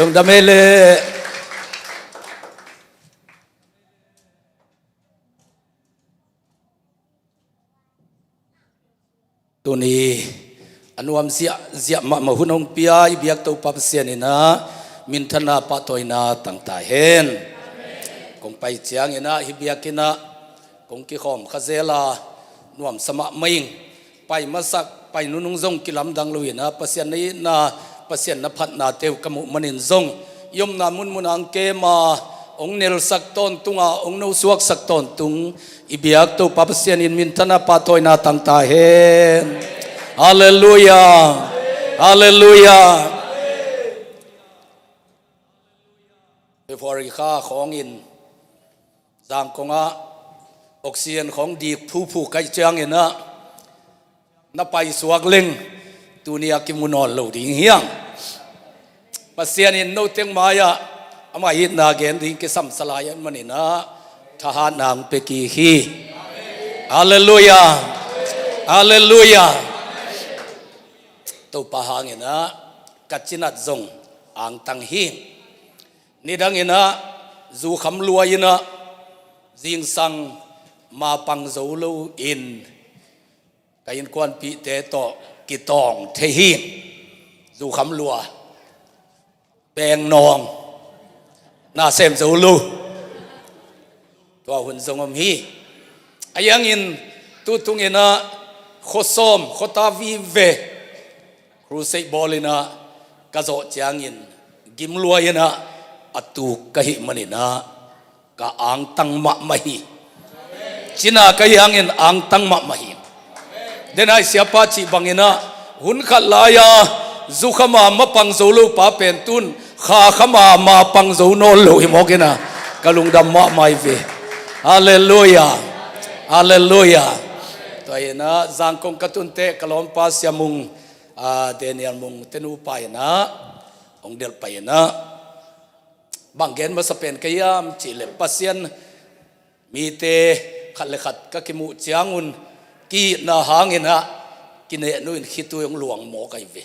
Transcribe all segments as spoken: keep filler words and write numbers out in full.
Lungdam ei leh. Tuni a nuam ziahziah mahmah hun hong pia i biak Topa Pasian in ah minthanna pahtawina tang ta hen. Kong pai ciangin ah hih biakinn ah kong kikhawm kha zel a, nuamsa mahmah ing. Pai masak, pai nunung zong kilamdang lo in ah, Pasian na itna, Pasian na phatnate uh ka muh manin zong, i omna munmun ah hong kem a, hong nelsak tawntung a, hong nosuaksak tawntung i biak Topa Pasian in minthanna pahtawina tang ta hen. Halleluiah. Halleluiah. February kha khawngin Zangkong ah oxygen khawng dik phuphu kaih ciangin ah na paisuak leng tuni a kimu nawn lo ding hi hang. Pasian in noteng mai-ah amah itna gen ding kisam sa lai ahih manin ah thahatna hong pia kik hi. Halleluiah. Halleluiah. Topa hangin ah ka cinat zong angtang hi. Nidangin ah zu kham lua in ah zingsang mapang zo lo in ka innkuanpihte tawh kitawng thei hi. Zu kham lua, peng nawng, na sem zo lo. Tua hun zong om hi. Ahi hangin tu tungin ah khuasawm, khuata vive crusade bawl in ah ka zawh ciangin gim lua in ah a tuk ka hih manin ah ka angtang mahmah hi. Cina ka hih hangin angtang mahmah hi. Denai siapa cih bangin ah hun khat lai-a zu kham a mapang zo lo pa pen tun kha kham a mapang zo nawn lo hi mawk in ah ka lungdam mahmah hi ve. Halleluiah. Halleluiah. Tua in ah Zangkong ka tun teh ka lawmpa Sia Mung, ah, Daniel Mung te nupa in ah hong delh pai in ah, bang gen masa pen ka hiam cih leh Pasian mite khat le khat ka kimuh ciangun ki-itna hangin ah kinehnu in khitui hong luang mawk ahi ve.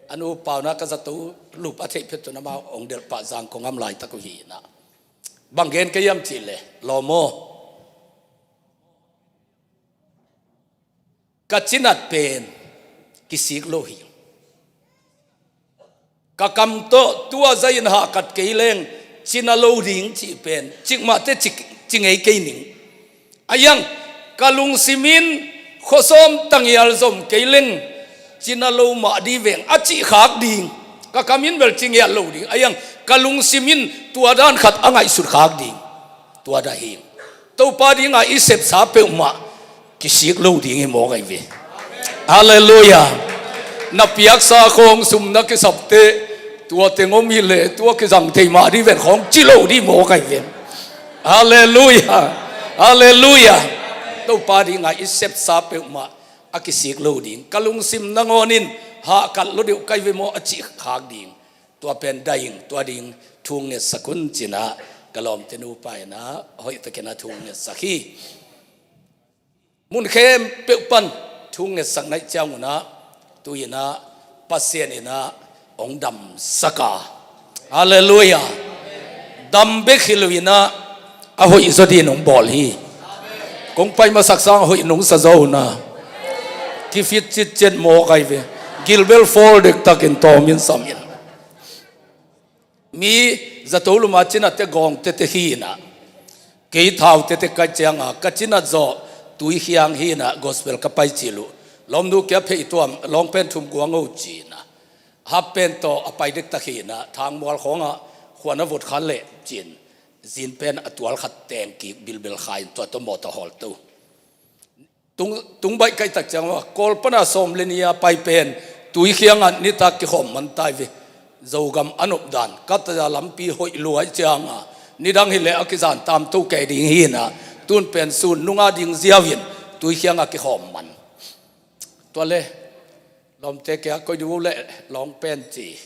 A nupa un ah ka zato lup a theih phet un amau hong delh pah Zangkong a om laitak uh hi in ah, bang gen ka hiam cih leh lawm aw, ka cinat pen kisik lo hi. Ka kam tawh tua zah in hahkat kei leng cina lo ding cih pen cikmah teh ci, ci ngei kei ning. Ahi hang ka lungsim in khuasawm tangial zom kei leng cina lo mah ding veng a cih khak ding. Ka kam in bel ci ngiat lo ding. Ahi hang ka lungsim in tua dan khat a ngaihsut khak ding. Tua dah hi. Topa dingah i sepsa peuhmah kisik lo ding hi mawk ahi ve. Halleluiah. Na piaksa khawng sum na kisap teh tua teng om hi leh tua kizang thei mah ding ven khawng ci lo ding mawk ahi ve. Halleluiah. Halleluiah. Topa dingah i sepsa peuhmah a kisik lo ding. Ka lungsim nangawn in hahkat lo deuh ka hi ve maw a cih khak ding. Tua pen dah ing, tua ding thu ngetsak un ci-in ah ka lawmte nupa in ah hoihtakin ah thu ngetsak hi. Mun khempeuh pan thu ngetsak na hih ciangun ah tu-in ah Pasian in ah hong damsak a. Halleluiah. Dam bek hi lo-in ah a hoih zaw dingin hong bawl hi. Kong pai masak sang a hoih nungsa zaw un ah kifit citciat mawk ahi ve. Gilbel fawl dektakin tawm in sam in. Mi zato lum a cinat teh gawng tete hi in ah, kei thau tete ka hih ciangin ka cinat zawh Tuikhiang hi in ah gospel ka pai cil uh. Lawmnu kia phei tuam, lawng pen thum guang o ci-in ah, hap pen tawh a pai dektak hi in ah, Thangmual khawngah khuan a vot khan leh ci-in, zin pen a tual khat teng kik bilbel kha in tua tawh mawtaw hawl to. Tung, tung baih ka hih tak ciangin Kawl pan a sawm le nih a pai pen Tuikhiang ah nitak kikhawm man ta hi ve. Zogam a nop dan ka ta a lampi hoih lua ahih ciangin nidang hi leh a kizan tam to kei ding hi in ah, tun pen sun nung a ding ziau in Tuikhiang ah kikhawm man. Tua leh lawmte kia koi ding uh leh lawng pen ci,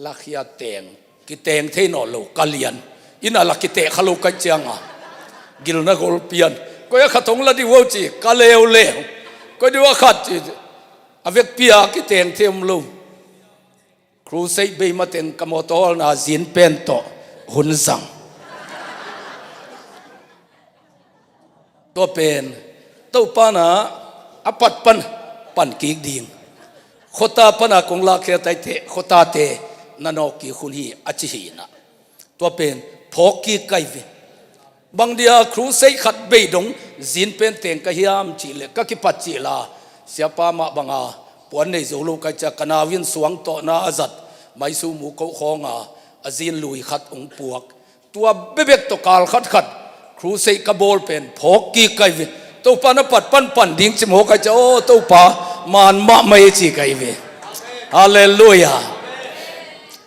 lakhia teng, kiteng thei nawn lo ka lian. Inn ah la kiteh kha lo ka hih ciangin gilna gol pian. Koi a khat hong la ding uh ci, ka leuleu. Koi ding uh a khat ci, a vekpi a kiteng thei om lo. Crusade bei mateng ka mawtaw hawlna zin pen tawh hun zang. Tua pen Topa na a pat pan pan kik ding. Khuata pana kong lakhia taite khuatate na nawk kik hun hi a ci hi na. Tua pen phawk kik kai ve. Bang dia crusade khat bei dong zin pen teng ka hiam cih leh ka kipat cih la, siapa mah banga puan nei zo lo kai cia ka nau in suang tawhna a zat maisu mu koh khawnga a zin lui khat hong puak. Tua bebek tawh kal khatkhat crusade ka bawl pen phawk kik kai ve. Topa na pat panpan ding ci maw kai cia, aw Topa, man mahmah ei ci kai ve. Halleluiah.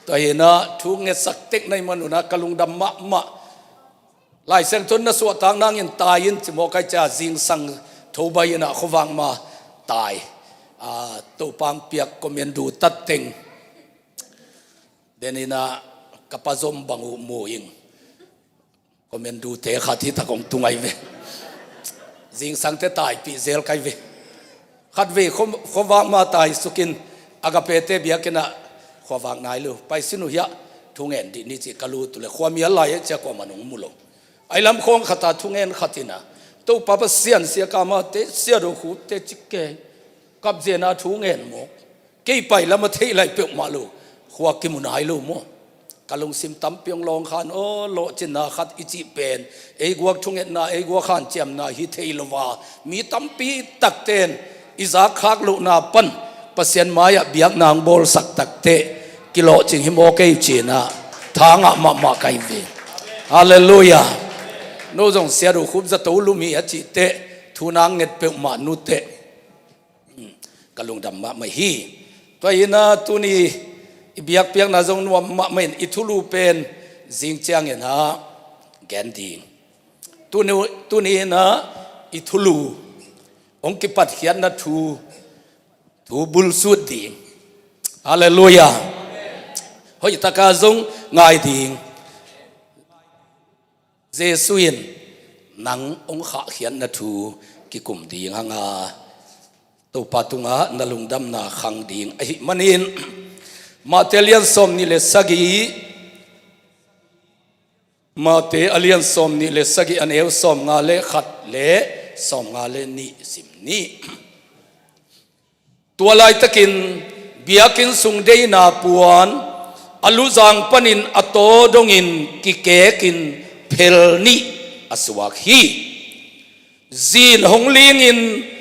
Tua hinah thu ngetsak tek na hih manunah ka lungdam mahmah. Lai Siangtho in na suahtak nangin tai in ci maw kai cia, zingsang tho bai inah khuavak ma tai. Topa hong piak commando tatteng den inah ka pa zom bang uh mu ing. Commando te khat hi tak hong tung ai ve. Zingsangte taipih zel kai ve. Khatvei khuavak ma tai sukin Agape te biakinn ah khuavak nai lo, pai sin uh hiah thu ngen dih ni cih ka lut uh leh khuamial lai ah cia kuamah nong mu lo. Ai lam khawng khat ah thu ngen khat inah Topa Pasian siaka mate siado khute cik ke kapzena thu ngen mawk. Kei pai lam a theih lai peuhmah lo, khua kimu nai lo maw? Ka lungsim tampi hong lawng khan aw, lawhcinna khat i cih pen ei guak thungetna, ei guak hanciamna hi thei lo a, mi tampi takten i zakkhak lohna pan Pasian mai-ah biakna hong bawlsak takteh kilawhcing hi maw kei cinah tha ngah mahmah kai ve. Halleluiah. No zong siado khup zato lum hi a cihteh thu nang nget peuhmah nuteh ka lungdam mahmah hi. Tua hinah tuni i biakpiakna zong nuam mahmah in i thulu pen zing ciangin ah gen ding. Tuni, tuni inah i thulu hong kipatkhiatna thu, thu bulsut ding. Halleluiah. Hoihtaka zong ngai ding. Jesu in nang hong khahkhiatna thu kikum ding hanga Topa tungah na lungdamna khang ding ahih manin Mate a lian sawm nih le sagih, Mate a lian sawm nih le sagih a neu sawm nga le khat le sawm nga le nih sim ni. Tua laitakin biakinn sung deina puan a luzang panin a taw dongin kikekin phel nih a suak hi. Zin hong lingin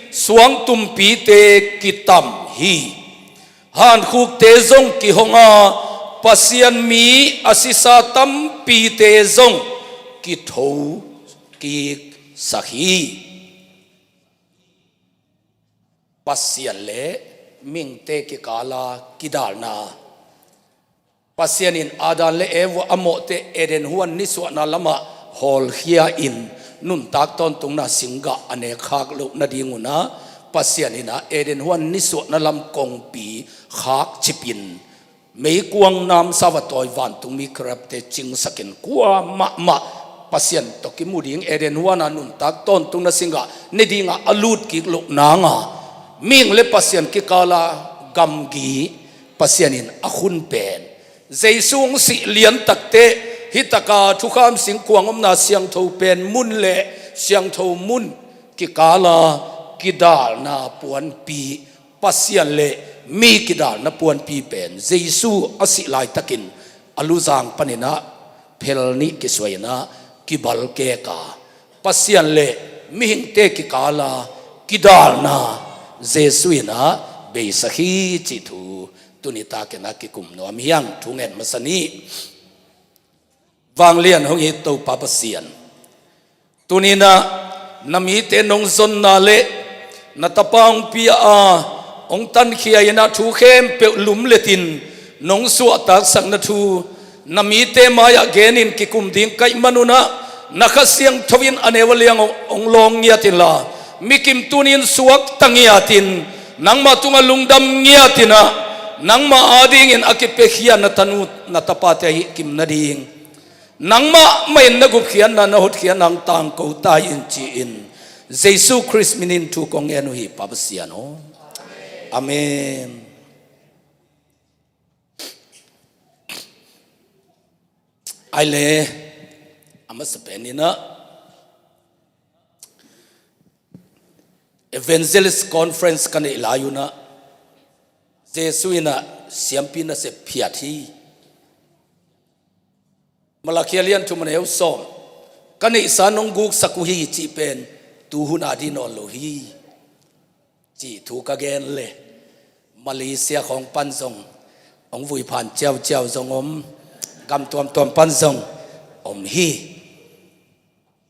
suangtumpite kitam hi. Hankhukte zong kihonga Pasian mi a sisa tampite zong kitho kiksak hi. Pasian le mihingte kikala kidalna. Pasian in Adam le Eva a mawhte Eden huan nisuahna lamah hawlkhia in nuntak tawntungna singgah a nekkhak loh nadingunah Pasian inah Eden huan nisuahna lam kongpi khakcipin meikuang namsau a tawi vantungmi kherubte cingsakin kua mahmah Pasian tawh kimu ding Eden huana nuntak tawntungna singgah ne dingah a lutkik loh nanga mihing le Pasian kikala gamgi Pasian in a khun pen Jesu hong sih liantakteh hitaka thukham singkuang omna siangtho pen mun le siangtho mun kikala kidalna puanpi Pasian le mi kidalna puanpi pen Jesu a sih laitakin a luzang paninah phel nih kisuai inah kibalkeka Pasian le mihingte kikala kidalna Jesu inah beisak hi cih thu tuni takinah kikum nuam hiang thu ngen masa ni. Vanglian hong it Topa Pasian, tuninah na mite nong zonna le na tapa hong pia a hong tankhia inah thu khempeuh lumletin nong suahtaksakna thu na mite mai-ah genin kikum ding kaih manunah na Kha Siangtho in a neu a liang hong lawng ngiat inla mikim tunin suakta ngiatin nangmah tungah lungdam ngiatinah nangmah adingin a kipiakhia na tanu na tapate ahih kim nading nangmah mah in na gupkhiatna na hotkhiatna hong tangko ta in ci-in Jesu Khrist minin thu kong ngen uh hi Pa Pasian aw. Amen. Ai le, a masa pen in ah, Evangelist Conference ka neih lai un ah, Jesuh in ah siampi nasep phiat hi. Malakhia lian thum a neu sawm, ka neihsa nong guksak uh hi cih pen tu hun a ding nawn lo hi, cih thu ka gen le, Malaysia khawng pan zong hong vui phan ciauciau zong om, gam tuamtuam pan zong om hi.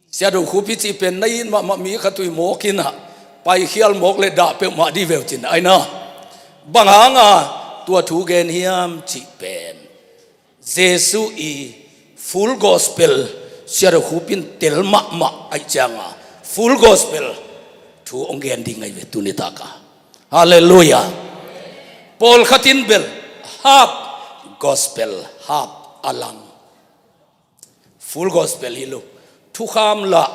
Sia Do Khup i cih pen na it mahmah mi khat uh hi mawk in ah, paikhial mawk le dah peuhmah dih veu cin ai na. Bang hanga tua thu gen hiam cih pen, Jesuh i Full Gospel Sia Do Khup in tel mahmah ahih cianga, Full Gospel thu hong gen ding ahi ve tuni taka. Halleluiah. Pawlkhat in bel half gospel, half a lang. Full gospel hi lo. Thukham lah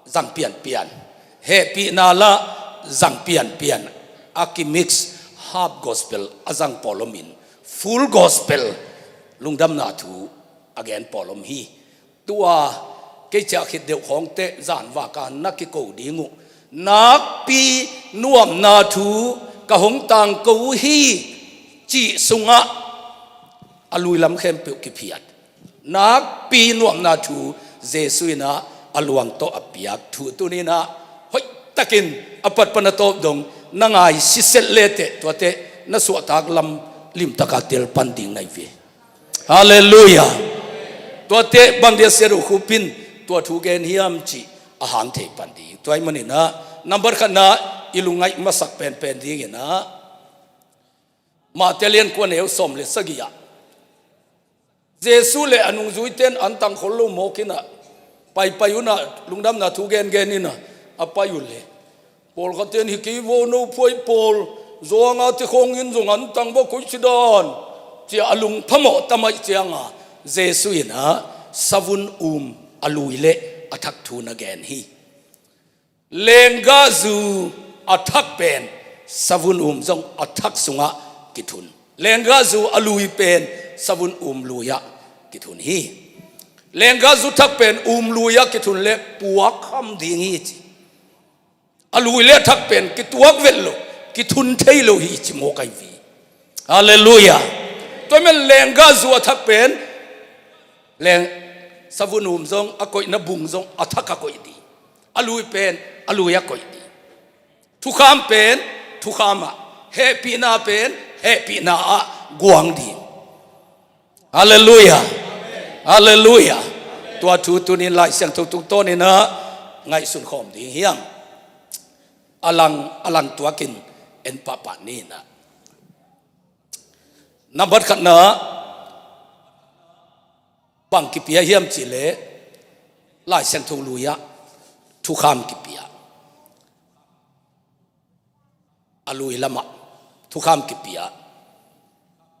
zang pianpian, hehpihna lah zang pianpian, a kimix half gospel a zang pawl om in, full gospel lungdamna thu a gen pawl om hi. Tua kei ciah khit deuh khawngte zanvak a na kiko ding uh. Nakpi nuamna thu ka hong tangko uh hi, cih sungah a lui lam khempeuh kiphiat. Nakpi nuamna thu Jesuh in ah a luang tawh a piak thu tuni in ah hoihtakin a patpan a tawp dong na ngai siset leteh tuate na suahtak lam limtaka tel pan ding na hi ve. Halleluiah. Tuate bang dia Sia Do Khup in tua thu gen hiam cih a hang thei pan ding. Tua ahih manin ah nambat khatna i lungngaih masak penpen ding in ah, Mate lian kua neu sawm le sagih ah, Jesuh le a nungzuite in an tang khol lo mawk in ah, paipai un ah, lungdamna thu gengen in ah, a pai uh le, pawlkhatte in hi kei vo, no phuai pawl, zawanga te khawng in zong an tang vo, koi ci dan, ci-a a lungphamawh tam ahih cianga Jesuh in ah savun um a lui le a thak thu na gen hi. Lenggahzu a thak pen savun um zong a thak sungah kithun. Lenggahzu a lui pen savun um lui-ah kithun hi. Lenggahzu thak pen um lui-ah kithun le puak kham ding hi ci. A lui le a thak pen kituak vet lo, kithun thei lo hi ci mawk ahi ve. Halleluiah. Tua ahih manin lenggahzu a thak pen leng, savun um zong a koihna bung zong a thak a koih ding. A lui pen a lui a koih ding. Thukham pen thukham ah, hehpihna pen hehpihna ah guang ding. Halleluiah. Halleluiah. Tua thu tuni in Lai Siangtho tungtawn in ah ngaihsun khawm ding hi hang. A lang, a lang tuakin en pahpah ni in ah. Nambat khatna, bang kipia hiam cih leh Lai Siangtho lui-ah thukham kipia. A lui lamah thukham kipia.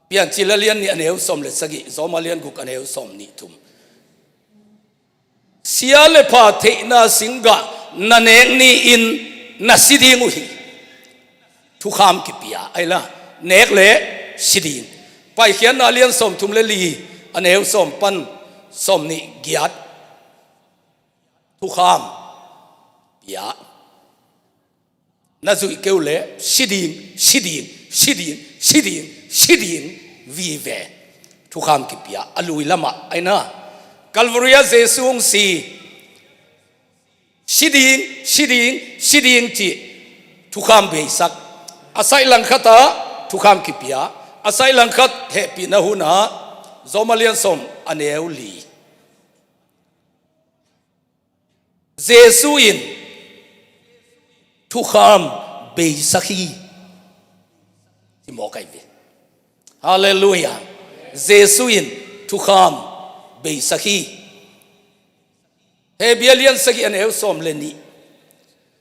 Piancil a lian nih a neu sawm le sagih, Zawma lian guk a neu sawm nih thum. Sia le pha theihna singgah na nek ni-in na si ding uh hi. Thukham kipia, ahi la, nek le si ding. Paikhiatna lian sawmthum le li, a neu sawm pan sawmnih giat. Thukham pia. Na zuih kei uh leh si ding, si ding, si ding, si ding, si ding vive. Thukham kipia, a lui lamah, ahi na. Calvary ah Jesuh hong si. Si ding, si ding, si ding cih thukham beisak. A saih langkhatah thukham kipia. A saih langkhat hehpihna hunah Zawma lian sawm a neu li. Jesuh in thukham beisak hi. Ci mawk ahi ve. Halleluiah. Jesuh in thukham beisak hi. Hebru lian sagih a neu sawm le nih.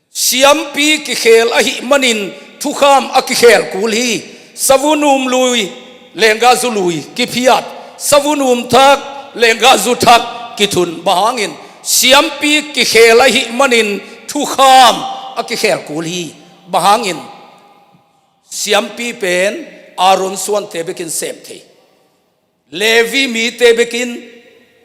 Siampi kikhel ahih manin thukham a kikhel kul hi. Savun um lui, lenggahzu lui kiphiat. Savun um thak, lenggahzu thak kithun. Bang hangin siampi kikhel ahih manin thukham a kikhel kul hi. Bang hangin siampi pen Aaron suante bekin sem thei. Levi mite bekin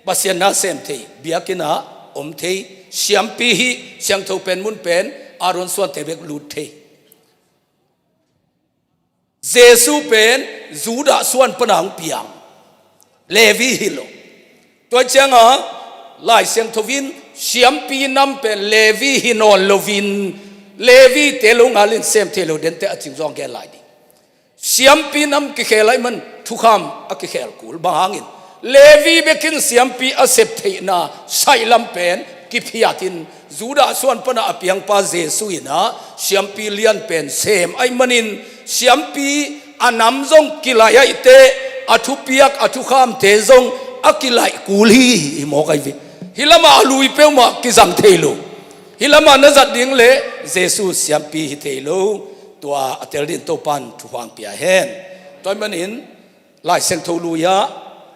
Pasian na sem thei, biakinn ah om thei, siampi hih siangtho pen mun pen Aaron suante bek lut thei. Jesu pen Judah suan pana hong piang, Levi hi lo. Tua ciangah Lai Siangtho in siampi nam pen Levi hi nawn loin, Levi te lo ngalin sem thei lo dente a cing zong gen lai ding. Siampi nam kikhel ahih man thukham a kikhel kul. Bang hangin Levi bekin siampi a sep theihna saihlam pen kiphiatin Judah suan pana a piangpa Jesu in ah siampi lian pen sem ahih manin siampi a nam zong kilaih ahihte, a thupiak a thukhamte zong a kilaih kul hi, hi mawk ahi ve. Hih lamah a lui peuhmah kizang thei lo. Hih lamah na zat ding le Jesu siampi hi thei lo. Tua a tel din Topan thupha hong pia hen. Tua ahih manin Lai Siangtho lui-ah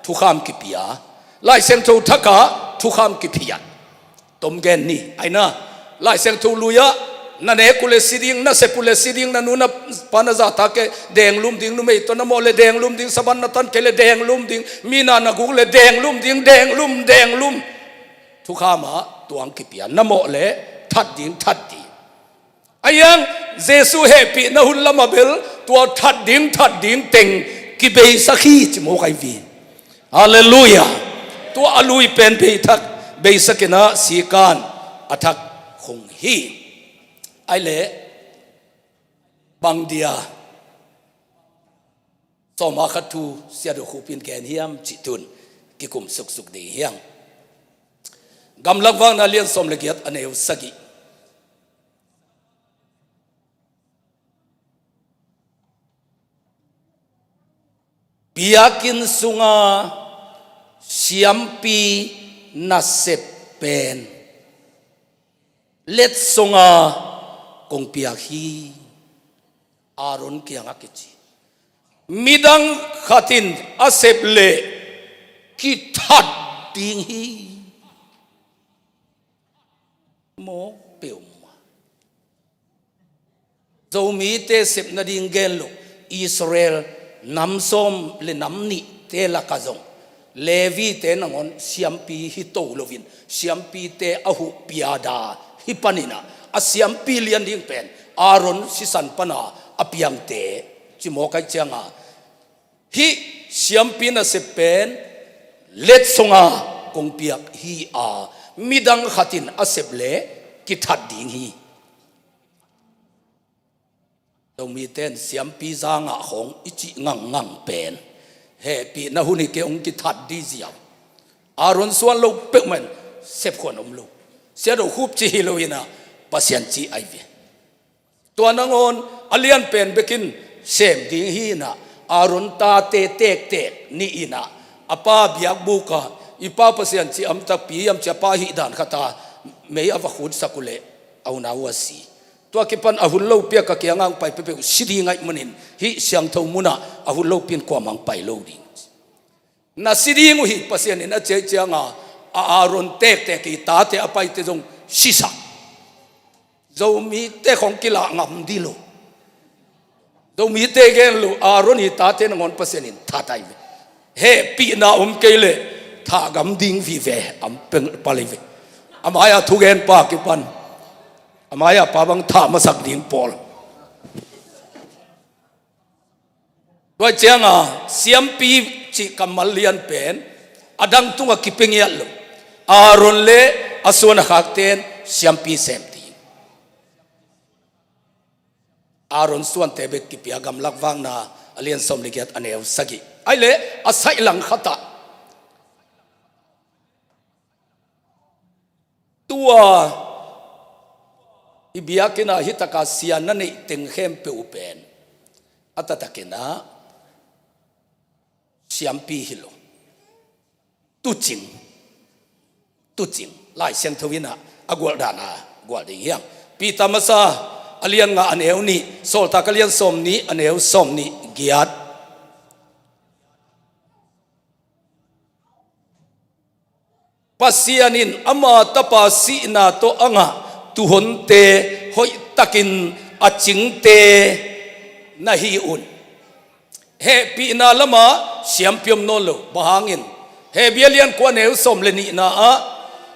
thukham kipia, Lai Siangtho thakah thukham kiphiat. Tom gen ni, aina, Lai Siangtho lui-ah na nek uh le si ding, na sep uh le si ding, na nu na pa na zahtak kei le denglum ding, numei tawh na mawh le denglum ding, saban na tan kei le denglum ding, mi na na guk le denglum ding, denglum, denglum. Thukham ah tua hong kipia, na mawh le that ding, that ding. Ahi hang Jesu hehpihna hun lamah bel tua that ding, that ding teng kibeisak hi, ci mawk ahi ve. Halleluiah. Tua a lui pen bei thak, beisak in ah sikan a thak khung hi. Ahih leh bang dia sawm a khat thu Sia Do Khup in gen hiam cih tun kikum suksuk ding hi hang. Gamlak Vakna lian sawm le giat, a neu sagih. Biakinn sunga siampi nasep pen letsonga kong piak hi, Aaron kiangah kici. Midang khat in a sep leh kithat ding hi. Mawk peuhmah. Zomite sep nading gen lo, Israel nam sawm le nam nihte lakah zong Levite nangawn siampi hi to loin, siampite a huh piada hi panin ah, a siampi lian ding pen Aaron sisan pana a piangte, ci mawk ahih ciangah, hih siampi nasep pen letsonga kong piak hi a, midang khat in a sep leh kithat ding hi. Zomite in siampi zangah khawng i cih ngangngang pen hehpihna hun hi kei, hong kithat ding ziau. Aaron suan lo peuhmah in sep khuan om lo. Sia Do Khup cih hi lo in ah, Pasian cih ahi ve. Tua nangawn a lianpen bekin sem ding hi in ah, Aaron tate tektek nih in ah, a pa biakbukah, i pa Pasian cih om takpi hiam ci a, pa hih dan khat a mei a va khutsak uh leh a unau a si. Tua kipan a hun lopi a ka kiangah hong pai peuhpeuh si ding ahih manin, hih siangtho munah a hun lopi in kuamah hong pai lo ding. Na si ding uh hi, Pasian in a ci ahih ciangah, a Aaron tektek i tate a paite zong sisak. Zomite khawng kilah ngam ding lo. Zomite gen lo, Aaron i tate nangawn Pasian in that ahi ve. Hehpihna om kei leh thah gam ding vive, a peng pal ahi ve. A mai-ah thugenpa kipan, a mai-ah pa bang thah masak ding pawl. Tua ciangah siampi cih kammal lianpen a dang tungah kipia ngiat lo. Aaron le a suan a khakte in siampi sem ding. Aaron suante bek kipia, Gamlak Vakna a lian sawm le giat, a neu sagih. Ahih leh a saihlang khatah, tua i biakinn ah hih takah sia na neih teng khempeuh uh pen a taktakin ah siampi hi lo. Tuucing, tuucing, Lai Siangtho in ah a gualh dan a gualh ding hi hang. Peter Masa a lian nga, a neu nih, Sawltak a lian sawm nih, a neu sawm nih giat. Pasian in ama Tapa sihna tawh a ngah tuuhonte hoihtakin a cingte na hi un. Hehpihna lamah siampi om nawn lo. Bang hangin? Hebru a lian kua, neu sawm le nihna ah,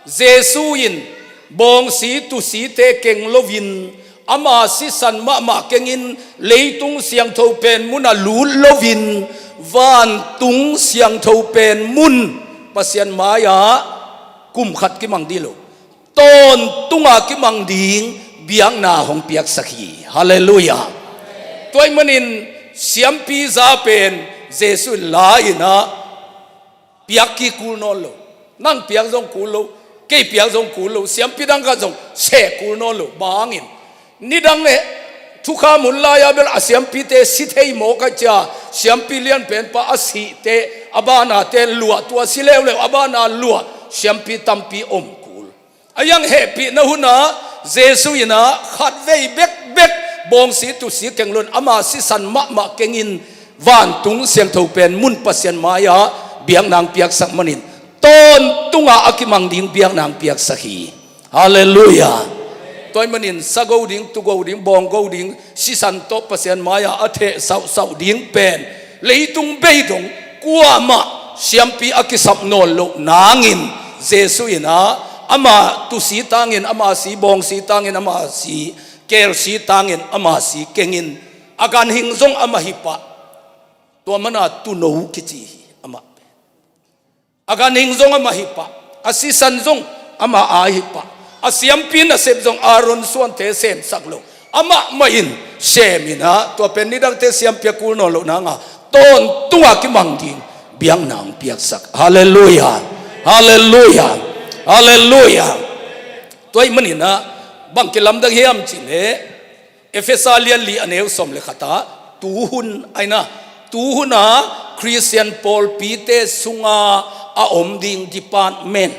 Jesu in bawngsi tusite keng loin, ama sisan mahmah kengin leitung siangtho pen munah lut loin, vantung siangtho pen mun, Pasian mai-ah kum khat kimang dih lo, tawntunga kimang ding biakna hong piaksak hi. Halleluiah. Tua ahih manin siampi za pen Jesu in la-in ah piak kik kul nawn lo. Nang piak zong kul lo, kei piak zong kul lo, siampi dang khat zong seh kul nawn lo. Bang hangin nidang e, thukham hun lai-a bel a siampite si thei mawk a, cia siampi lianpen pa a sihte, a banate luah, tua si leuleu a bana luah siampi tampi om kul. A iang hehpihna hunah Jesu in ah khatvei bekbek bawngsi tusi keng loin, ama sisan mahmah kengin vantung siangtho pen mun, Pasian mai-ah biakna hong piaksak manin, tawntunga a kimang ding biakna hong piaksak hi. Halleluiah. Tua ahih manin sago ding, tugo ding, bawnggo ding sisan tawh Pasian mai-ah a theh sauhsauh ding pen leitung bei dong kuamah siampi a kisap nawn loh nangin, Jesu in ah ama tusi tangin ama si, bawngsi tangin ama si, kelsi tangin ama si kengin, a ganhing zong ama hi pah. Tua mana tuuno kici hi amah pen. A ganhing zong ama hi pah, a sisan zong ama aa hi pah, a siampi nasep zong Aaron suante semsak lo, amah mah in sem in ah, tua pen nidangte siampi a kul nawn loh nanga tawntunga kimang ding biakna hong piaksak. Halleluiah. Halleluiah. Halleluiah. Tua ahih manin ah bang kilamdang hiam cih leh, Efesa lian li a neu sawm le khat ah, tuhun ahi na, tuhun a Khristian pawlpite sunga a om ding department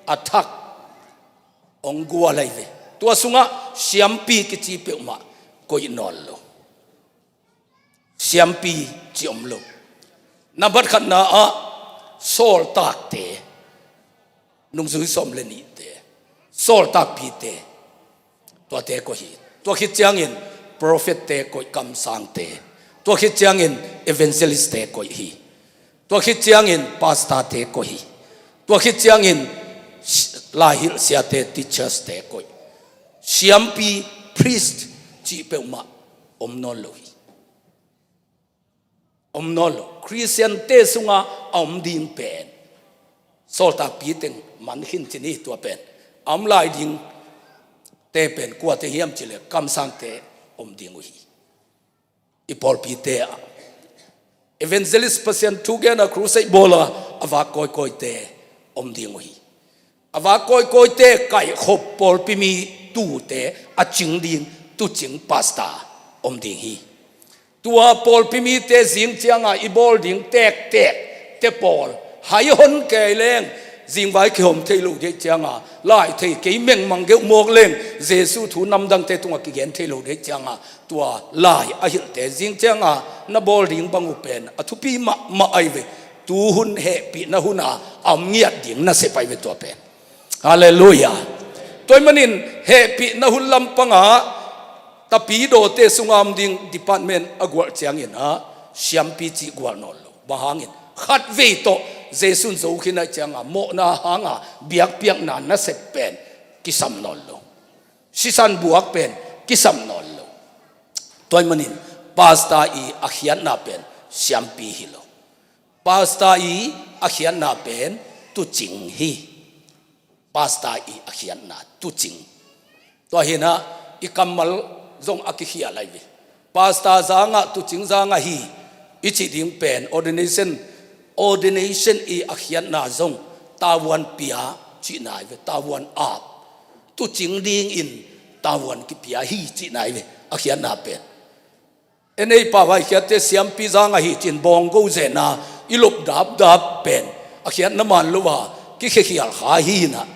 a thak hong gual ahi ve. Tua sungah siampi kici peuhmah koih nawn lo. Siampi ci om lo. Nambat khatna ah sawltakte, nungzui sawm le nihte, sawltakpite, tuate koih hi. Tua khit ciangin prophet-te koih, kamsangte. Tua khit ciangin evangelist-te koih hi. Tua khit ciangin pastor-te koih hi. Tua khit ciangin laihilh siate, teachers-te koih. Siampi, priest cih peuhmah om nawn lo hi. Om nawn lo. Khristiante sunga a om ding pen sawltakpi teng man khin ci ni, tua pen a om lai dingte pen kuate hiam cih leh kamsangte om ding uh hi. I pawlpite ah evangelist, Pasian thu gen a, crusade bawl a, a vak kawikawite om ding uh hi. A vak kawikawite kaihkhop pawlpi mi tuute a cing ding tuucing, pastor, om ding hi. Tua pawlpi mite zing cianga i bawl ding tektek te pawl hai hon kei leng, zingvai kihawm thei lo dih cianga, lai thei kei mengmang geuh mawk leng, Jesu thu namdangte tungah kigen thei lo dih cianga, tua lai a hilhte zing cianga na bawl ding bang uh pen a thupi mahmah ahi ve. Tuhun hehpihna huna a om ngiat ding nasep ahi ve tua pen. Halleluiah. Tua ahih manin hehpihna hun lampangah tapidawte sunga om ding department a gualh ciangin ah siampi cih gualh nawn lo. Bang hangin? Khatvei tawh Jesu in zo khin ahih cianga mawhna hanga biakpiakna nasep pen kisam nawn lo. Sisan buak pen kisam nawn lo. Tua ahih manin pastor i a khiatna pen siampi hi lo. Pastor i a khiatna pen tuucing hi. Pastor i a khiatna tuucing. Tua hi-in ah i kammal zong a kikhial ahi ve. Pastor zangah, tuucing zangah hi i cih ding pen ordination, ordination i a khiatna zong tavuan pia cihna ahi ve, tavuan ap. Tuucing dingin tavuan kipia hi cihna ahi ve, a khiatna pen. Ei pau a i khiatte siampi zangah hi ci-in bawnggo zenna i lop dapdap pen a khiatna man lo a kikhekhial kha hi-in ah,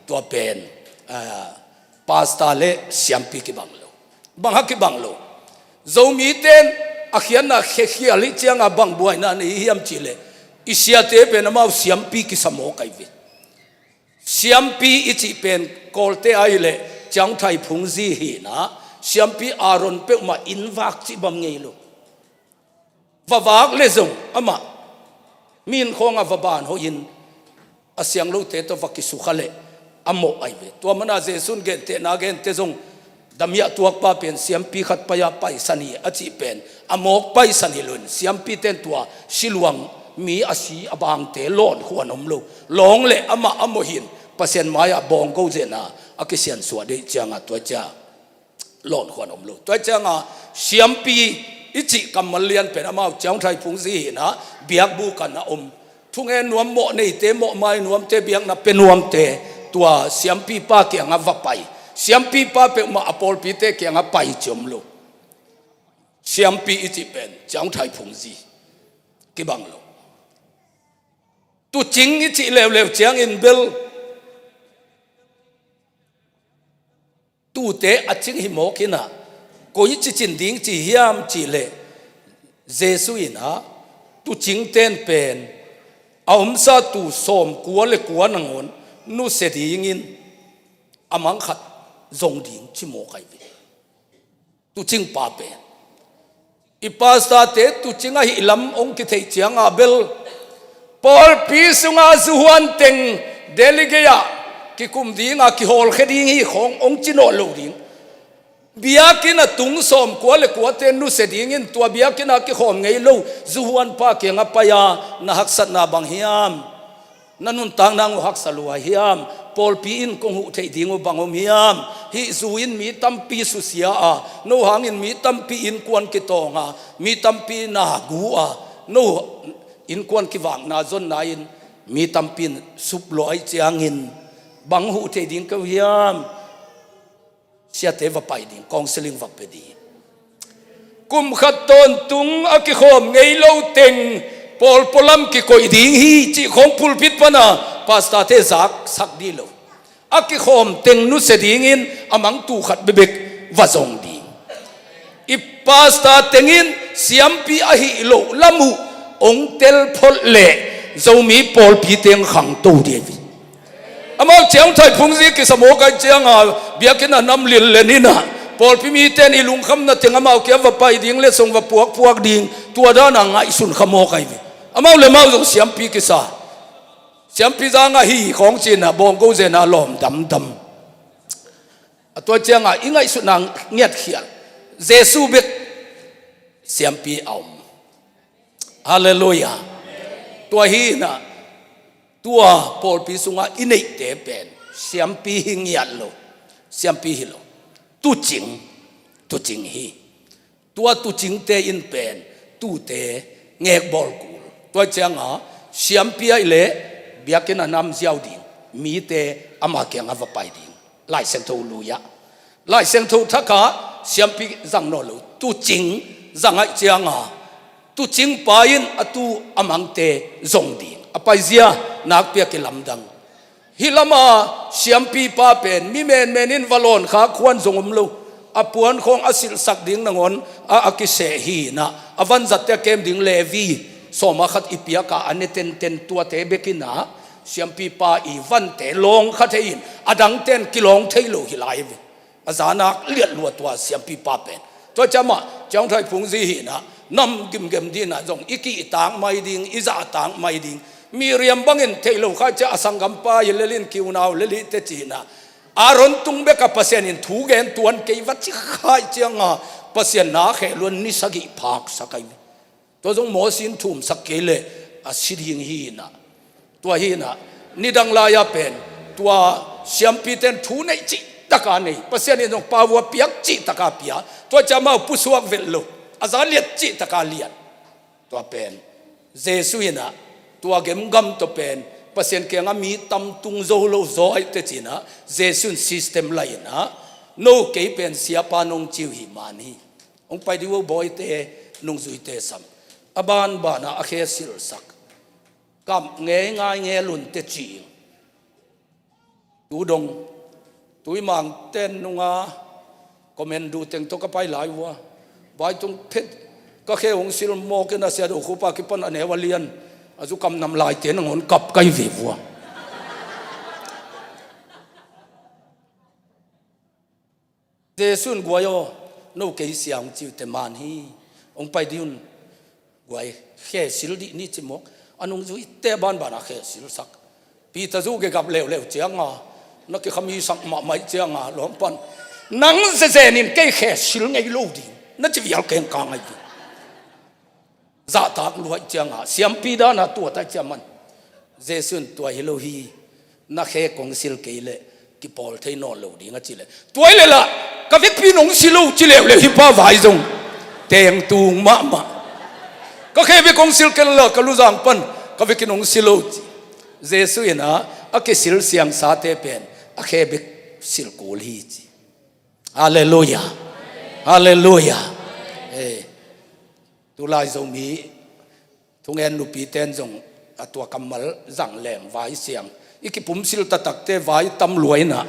tua pen, ah, pastor le siampi kibang lo. Bang hang kibang lo? Zomite in a khiatna khekhial hi cianga bang buaina nei hiam cih leh, i siate pen amau siampi kisa mawk ahi ve. Siampi i cih pen Kawlte ahileh Ciangthai phungzi hi-in ah, siampi Aaron peuhmah inn vak cih bang ngei lo. Va vak leh zong amah mi inn khawngah va ban hoihin a siang lote tawh va kisukha leh a mawh ahi ve. Tua mana Jesuh in gentehna gente zong, damiah tuakpa pen siampi khat pai-a paisan hi a cih pen a mawk paisan hi loin, siampite in tua siluang, mi a si a bangte lawn khuan om lo. Lawng le amah a mawh hi-in Pasian mai-ah bawngko zetna a kisiansuah deih ciangah tua cia lawn khuan om lo. Tua ciangah siampi i cih kammal lian pen amau Ciangthai Phungzi hi-in ah biakbuk kan a om. Thungen nuam, mawh neite, mawh mai nuamte, biakna pia nuamte, tua siampipa kiangah va pai. Siampipa peuhmah a pawlpite kiangah pai ci om lo. Siampi i cih pen Ciangthai Phungzi kibang lo. Tuucing i cih leuleu ciangin bel tuute a cing hi mawk in ah, koici cin ding ci hiam cih leh, Jesuh in ah tuucingte in pen a omsa tuu sawmkua le kua nangawn nusia dingin a mang khat zong ding ci mawk ahi ve. Tuucingpa pen i pastorte tuucing ahih lam hong kitheih ciangah bel, pawlpi sungah zuhuan teng Delhi gei-ah kikum ding a, kihawlkhia ding hi khawng hong ci nawn lo ding. Biakinn a tung sawmkua le kuate nusia dingin tua biakinn a kikhawm ngei lo zuhuanpa kiangah pai-a, na haksatna bang hiam? Na nuntakna uh haksa lua hiam? Pawlpi in kong huh theih ding uh bang om hiam? Hih zu in mi tampi susia a, no hangin mi tampi innkuan kitawng a, mi tampi na gu a, no innkuan kivakna zonna in mi tampi in suplawh ahih ciangin bang huh thei ding ka uh hiam? Siate va pai ding, counseling va pia ding. Kum khat tawntung a kikhawm ngei lo teng pawl pualam kikoih ding hi cih khawng pulpit pana pastorte zaksak dih lo. A kikhawm teng nusia dingin a mang tuu khat bekbek va zong ding. I pastor teng in siampi ahih loh lam uh hong telpholh leh Zomi pawlpi teng khangto dih hi. Amau Ciangthai Phungzi kisa mawk ahih ciangah biakinn a nam lillen in ah, pawlpi mite in i lungkhamna teng amau kiang va pai ding, letsong va puakpuak ding, tua dan a ngaihsun kha mawk ahi ve. Amau le amau zong siampi kisa, siampi zangah hi khawng ci-in ah bawngko zetna lawm damdam. A tua ciangah i ngaihsutna ngiatkhial, Jesuh bek siampi a om. Halleluiah. Tua hi-in ah tua pawlpi sungah i neihte pen siampi hi ngiat lo, siampi hi lo. Tuucing, tuucing hi. Tua tuucingte in pen tuute ngekbawl kul. Tua ciangah siampi ahih leh biakinn a nam ziau ding, mite ama kiangah va pai ding. Lai Siangtho lui-ah, Lai Siangtho thakah siampi zang nawn lo, tuucing zang ahih ciangah tuucingpa in a tuu a mangte zong ding. A paizia nakpi-a kilamdang. Hih lama siampipa pen mi menmen in va lawn khak huan zong om lo. A puan khawng a silhsak ding nangawn a, a kiseh hi-in ah, a vanzatte a kem ding Levi sawma khat i piak a, a ne tenten tuate bek in ah siampipa i vante lawng kha thei-in, a dangten kilawng thei lo hi lai ve. A zanak liat lua tua siampipa pen. Tua ciangah Ciangthai Phungzi hi-in ah nam gimgem ding in ah zong i kihtak mai ding, i zahtak mai ding. Miriam bangin theih lo kha ahih ciang a sanggampa hi lel in, kiunau lel hi teh ci-in ah, Aaron tung bekah Pasian in thu gen tuan kei va ci kha ahih ciangah Pasian na kheh luan ni sagih phaksak ahi ve. Tua zong Moses in thumsak kei leh a si ding hi-in ah. Tua hi-in ah nidang lai-a pen tua siampite in thu neih cihtak a nei, Pasian in zong pau a piak cihtak a pia. Tua ciangah amau pusuak velh lo, a za liat cihtak a liat. Tua pen Jesuh in ah tua gemgam tawh pen Pasian kiangah mi tam tung zo lo zaw ahih teh ci-in ah Jesuh in system la-in ah, no kei pen siapa nong ci uh hih man hi. Hong pai dih uh, bawite, nungzuite sam. A banbanah a khe silhsak, kap ngeingai ngelun teh ci. Tu dong, tui Mangten nunga commando teng tawh ka pai lai uh a, vaitung phet ka khe hong sil mawk in ah Siadoh Khup a kipan a neu a lian a zu kam nam laite nangawn kap ka hi ve uh a. Jesuh in, guai aw, no kei sia hong ci uh teh man hi. Hong pai dih un, guai, khe sil dih ni ci mawk. A nungzuite banbana khe silsak. Peter zu gegap leuleu cianga, na kikhamisak mahmah cianga lawmpan, nang zezen in kei khe sil ngei lo ding na ci vial keng ka ngai ding. Zahtak luai cianga siampi dana tua tai ciaman. Jesu in tua hi lo hi, na khe kong sil kei leh kipawl thei nawn lo ding a ci leh, tua hi leh lah ka vekpi nong sil lo ci leuleu hi pa vai zong tengtung mahmah. Ka khe bek kong sil kei leh lah ka luzang pan ka vekin nong sil lo ci. Jesu in a, a kisil siangsate pen a khe bek sil kul hi ci. Halleluia. Halleluia. Eh, tulai Zomi thungen nupiten zong a tua kammal zang leng vai siang i kipumsil taktakte vai tam luaina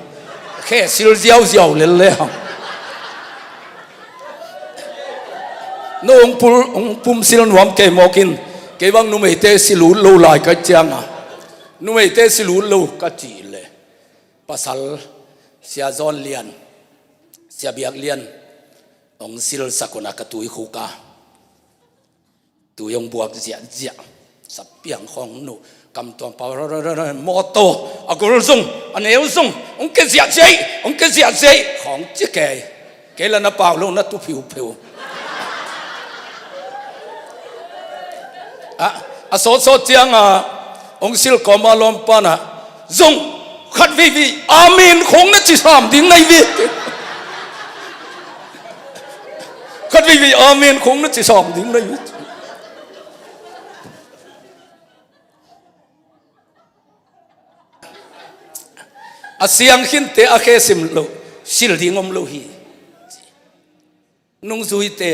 khe sil ziauziau lel le hang. No hong pul, hong pumsil nuam kei mawkin, kei bang numeite sil ut lo lai ka cianga, numeite sil ut lo ka cih le, pasal Sia Zawn Lian, Sia Biak Lian hong silsak una ka tuikhuk a, tui hong buak ziahziah. Sapiang khawng nu, kamtuam pau, mawtaw, a gol zong, a neu zong hong ke ziahziah, hong ke ziahziah khawng ci kei. Kei la na pau lo na tu phiupheu. A, a sawtsawt cianga hong sil kawma lawmpana zong khat veivei amen khawng na ci sam ding nai ve. Khat veivei amen khawng na ci sam ding nai ve. A siang khinte a khe sim lo, sil ding om lo hi. Nungzuite,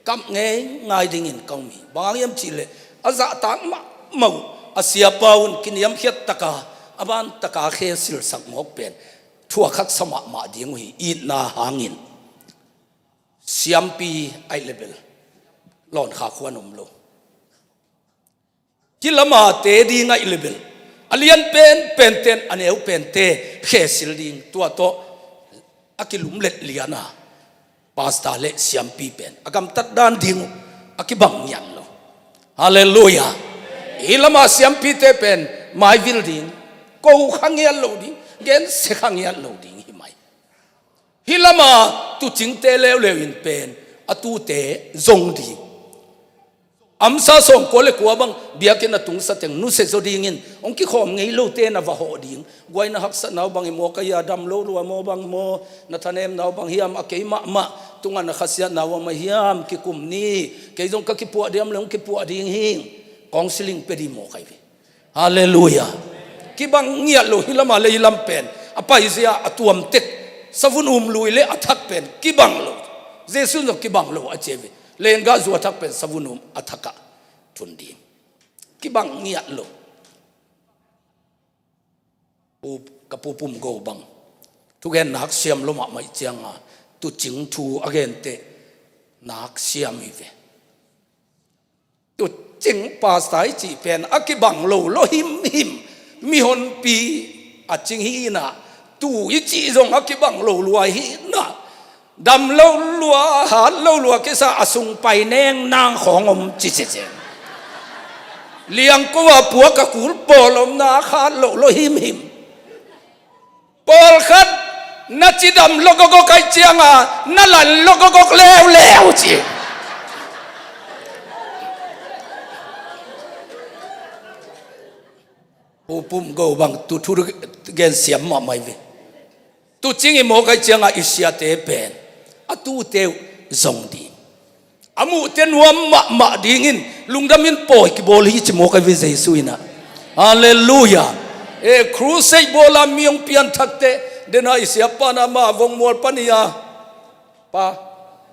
kap ngei ngai dingin ka um hi. Bang hang hiam cihleh a zahtak mahmah uh a siapa un kiniamkhiat taka a ban taka khe silsak mawk pen thuak haksa mahmah ding uh hi. Itna hangin siampi aih lebel lawn kha khuan om lo. Hih lama te ding aih lebel a lian penpenten a neu pente khe sil ding, tua tawh a kilumlet liana pasta le siampi pen a gamtat dan ding uh a kibang ngiat lo. Halleluia. Hih lama siampite pen maivil ding, ko kha ngiat lo ding, gense kha ngiat lo ding hi mai. Hih lama tucingte leuleu in pen a tute zong ding. Amsa sawmkua le kua bang biakinn a tungsa teng nusia zaw dingin hong kikhawm ngei lote na va hawh ding. Guaina haksatna uh bang hi maw, ka hia dam lo lua maw bang maw, na thanemna uh bang hiam, a kei mahmah tungah na khasiatna uh a mah hiam, kikum ni. Kei zong ka kipuah diam le hong kipuah ding hing. Counseling pia ding maw kai ve. Halleluia. Kibang ngiat lo, hih lama le hih lam pen a paizia a tuamtek, savun um lui le a thak pen kibang lo. Jesu zong kibang lo a ci ve. Lenggah zu a thak pen savun um a thakah thun ding. Kibang ngiat lo. Pu, ka Pu Pum Go bang thugen nak siam lo mahmah ih cianga tucing thu a gente nak siam hi ve. Tucing pasta i cih pen a kibang lo lo himhim. Mihonpi a cing hi inah, tu i cih zong a kibang lo lua hi inah, dam lo lua, hat lo lua kisa a sung pai neng nang khawng om ci ci ci. Liangko a puak a kul pawl om na khat lo lo himhim. Pawlkhat na cidam logogok aih cianga na lan logogok leuleu ci. Pu Pum Go bang tu thu gen siam mahmah hi ve. Tucing i mawk aih cianga i siate pen a tute uh zong ding. A muhte nuam mahmah dingin lungdamin pawi kibawl hi ci mawk aih ve Jesu inah. Halleluia. E, crusade bawla mi hong pianthakte dena i siapa na ma vongmual pan hi a, pa,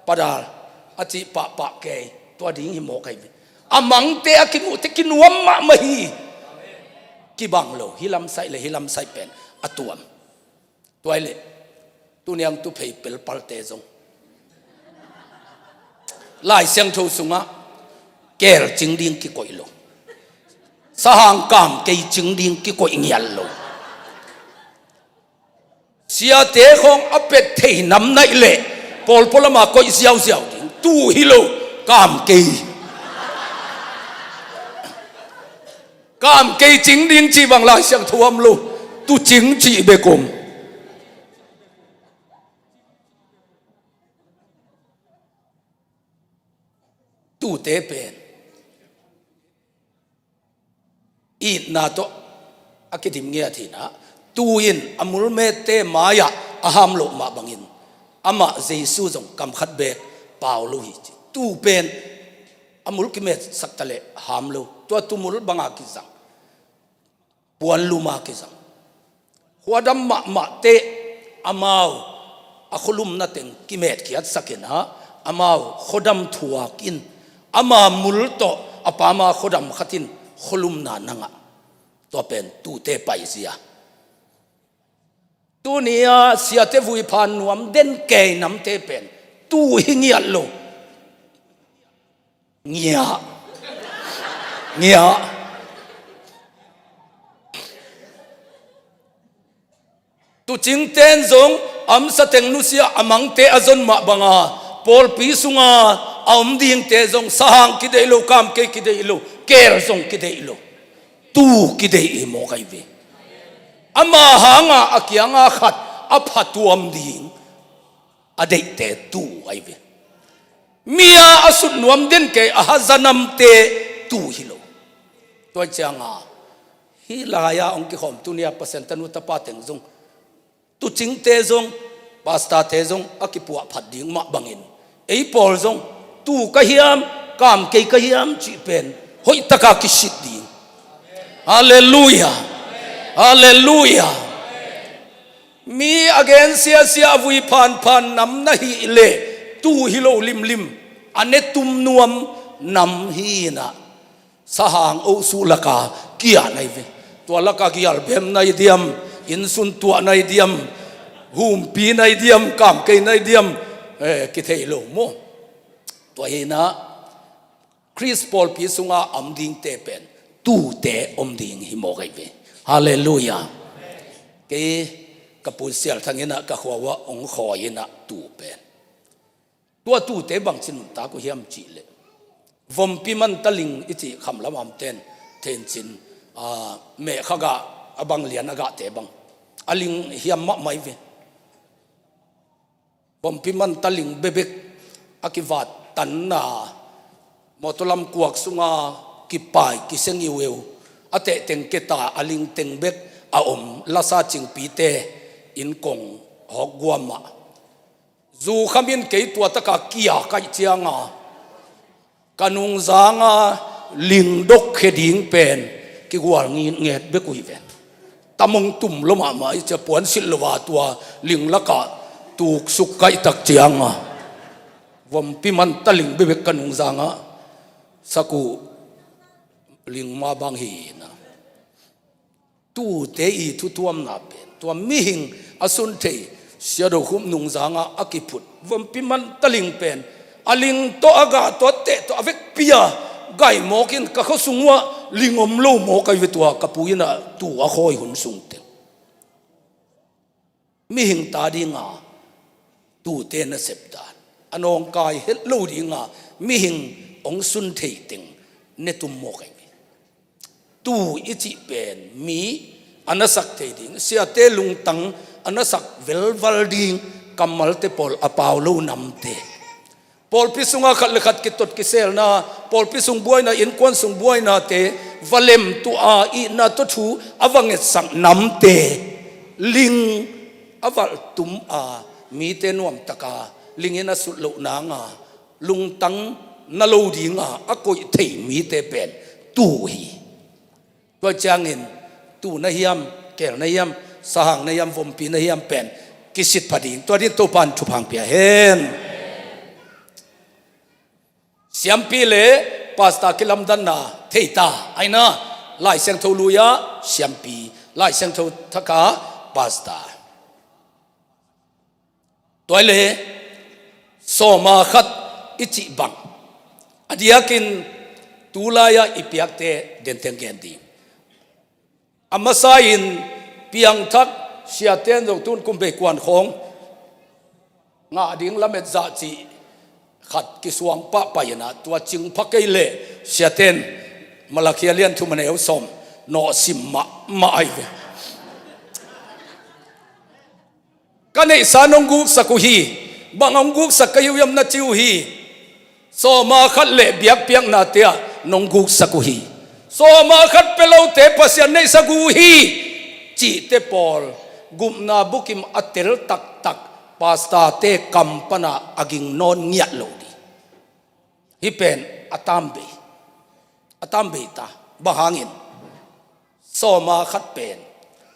padal a cih pahpah kei, tua ding hi mawk aih ve. A mangte a kimuhte kinuam mahmah hi. Kibang lo, hih lamsaih le hih lamsaih pen a tuam. Tuai leh tuniang tuphei pelpalte zong Lai Siangtho sungah keel cing ding kikoih lo. Sahang kam kei cing ding kikoih ngial lo. Siate khawng a pet thei nam naih leh pawlpawlama koih ziauziau ding. Tu hi lo, kam kei. Kam kei cing ding cih bang Lai Siangtho om lo. Tu cing cih bek om. Tute pen itna tawh a kidim ngiat hi-in ah, tu-in a mulmette mai-ah a ham loh mah bangin, amah Jesu zong kam khat beek pau lo hi ci. Tu pen a mul kimetsak ta leh ham lo. Tua tu mul banga kizang, puanluma kizang, khuadam mahmahte amau a khualumna teng kimetkhiatsak in ah, amau khuadam thuak in, ama mul tawh a pama khuadam khat in khualumna na ngah. Tua pen tute paizia. Tuni-a siate vuiphan nuam den kei namte pen tu hi ngiat lo. Ngiah. Ngiah. Tucingten zong a omsa teng nusia a mangte a zon mah banga, pawlpi sunga a om dingte zong sahang kideih lo, kamkei kideih lo, keel zong kideih lo. Tu kideih hi mawk ahi ve. Ama hanga a kianga khat a phatuam ding a deihte tu ahi ve. Mi-a a sut nuam den kei a haza namte tu hi lo. Tua cianga hih lai-a hong kikhawm tuni-a Pasian tanu tapa teng zong, tucingte zong, pastorte zong a kipuah phat ding mah bangin, ei pawl zong tu ka hiam, kamkei ka hiam cih pen hoihtaka kisit ding. Halleluiah. Halleluiah. Mi a gen siasia a vuiphanphan nam na hih leh tu hi lo limlim, a netum nuam nam hi-in ah, sahang ohsuh laka kiah na hi ve. Tua laka gialbem na hi diam, innsun tuah na hi diam, humpi na hi diam, kamkei na hi diam, eh, kithei lo maw. Tua hi-in ah Khrist pawlpi sunga a om dingte pen tute om ding hi mawk ahi ve. Halleluiah. Kei ka pu Sial Thang in ah ka khua uah hong khawi in ah tu pen, tua tute bangci nuntak uh hiam cih leh, vompi manta ling i cih khamlam a omten thencin, ah, mehkha gah a bang lian a gahte bang a ling hiam mahmah hi ve. Vompi manta ling bebek a kivat tanna, mawtaw lam kuak sunga kipai kisiang iueu, a tehteng keta a ling teng bek a om lasa cingpite in kong hawk guam ah, zu khamin kei tua taka kia kaih cianga ka nungzanga lingdok khia ding pen kigual ngitnget bek uh hi ve. Tam hong tum lo mahmah hi cia, puansilh lo a tua ling lakah tuksuk kaihtak cianga vompi manta ling bebek ka nungzanga sak uh, ling ma bang hi na. Tute i thutuamna pen tua mihing a sun thei Sia Do Khum nungzanga a kiphut vompi manta ling pen a ling tawh a gah tawh a teh tawh a vekpi-a gaimawk in ka khuasung uah ling om lo mawk ahi ve. Tua ka pu in ah tu a khawi hun sung teng mihing ta dinga tute nasep dan a nawngkai het lo dinga mihing hong sun thei teng netum mawk ahi ve. Tu i cih pen mi a na sak thei ding, siate lungtang a na sak velval ding kammalte pawl a pau lo namte, pawlpi sunga khat le khat kitot kiselna, pawlpi sung buaina, innkuan sung buainate va lemtuh a, itna tawh thu a va ngetsak namte, ling a valh tum a, mite nuamtaka ling in a sut loh nanga lungtang na lo dinga a koih thei mite pen tu hi. Tua ciangin tu na hiam, keel na hiam, sahang na hiam, vompi na hiam pen kisit pha ding. Tua din Topan thupha hong pia hen. Siampi le pastor kilamdanna thei ta aina, Lai Siangtho lui-a siampi, Lai Siangtho thaka pastor. Tua hi le sawma khat i cih bang a diakin tulai-a i piakte denteng gen ding. A masa-in piangthak siaten zong tun kum bei kuan khawng ngah ding lamet zah cih khat kisuang pahpah in ah, tua cing pha kei leh siaten Malakhia lian thum a neu sawm nawhsim mahmah ahi ve. Ka neihsa nong guksak uh hi. Bang hong guksak ka hi uh hiam na ci uh hi. Sawma khat le biakpiaknate ah nong guksak uh hi. Sawma khat pia lote Pasian neihsa gu uh hi, cihte pawl gupna bukim a tel taktak pastorte kam pana a ging nawn ngiat lo ding. Hih pen a tambei, a tambei ta. Bang hangin? Sawma khat pen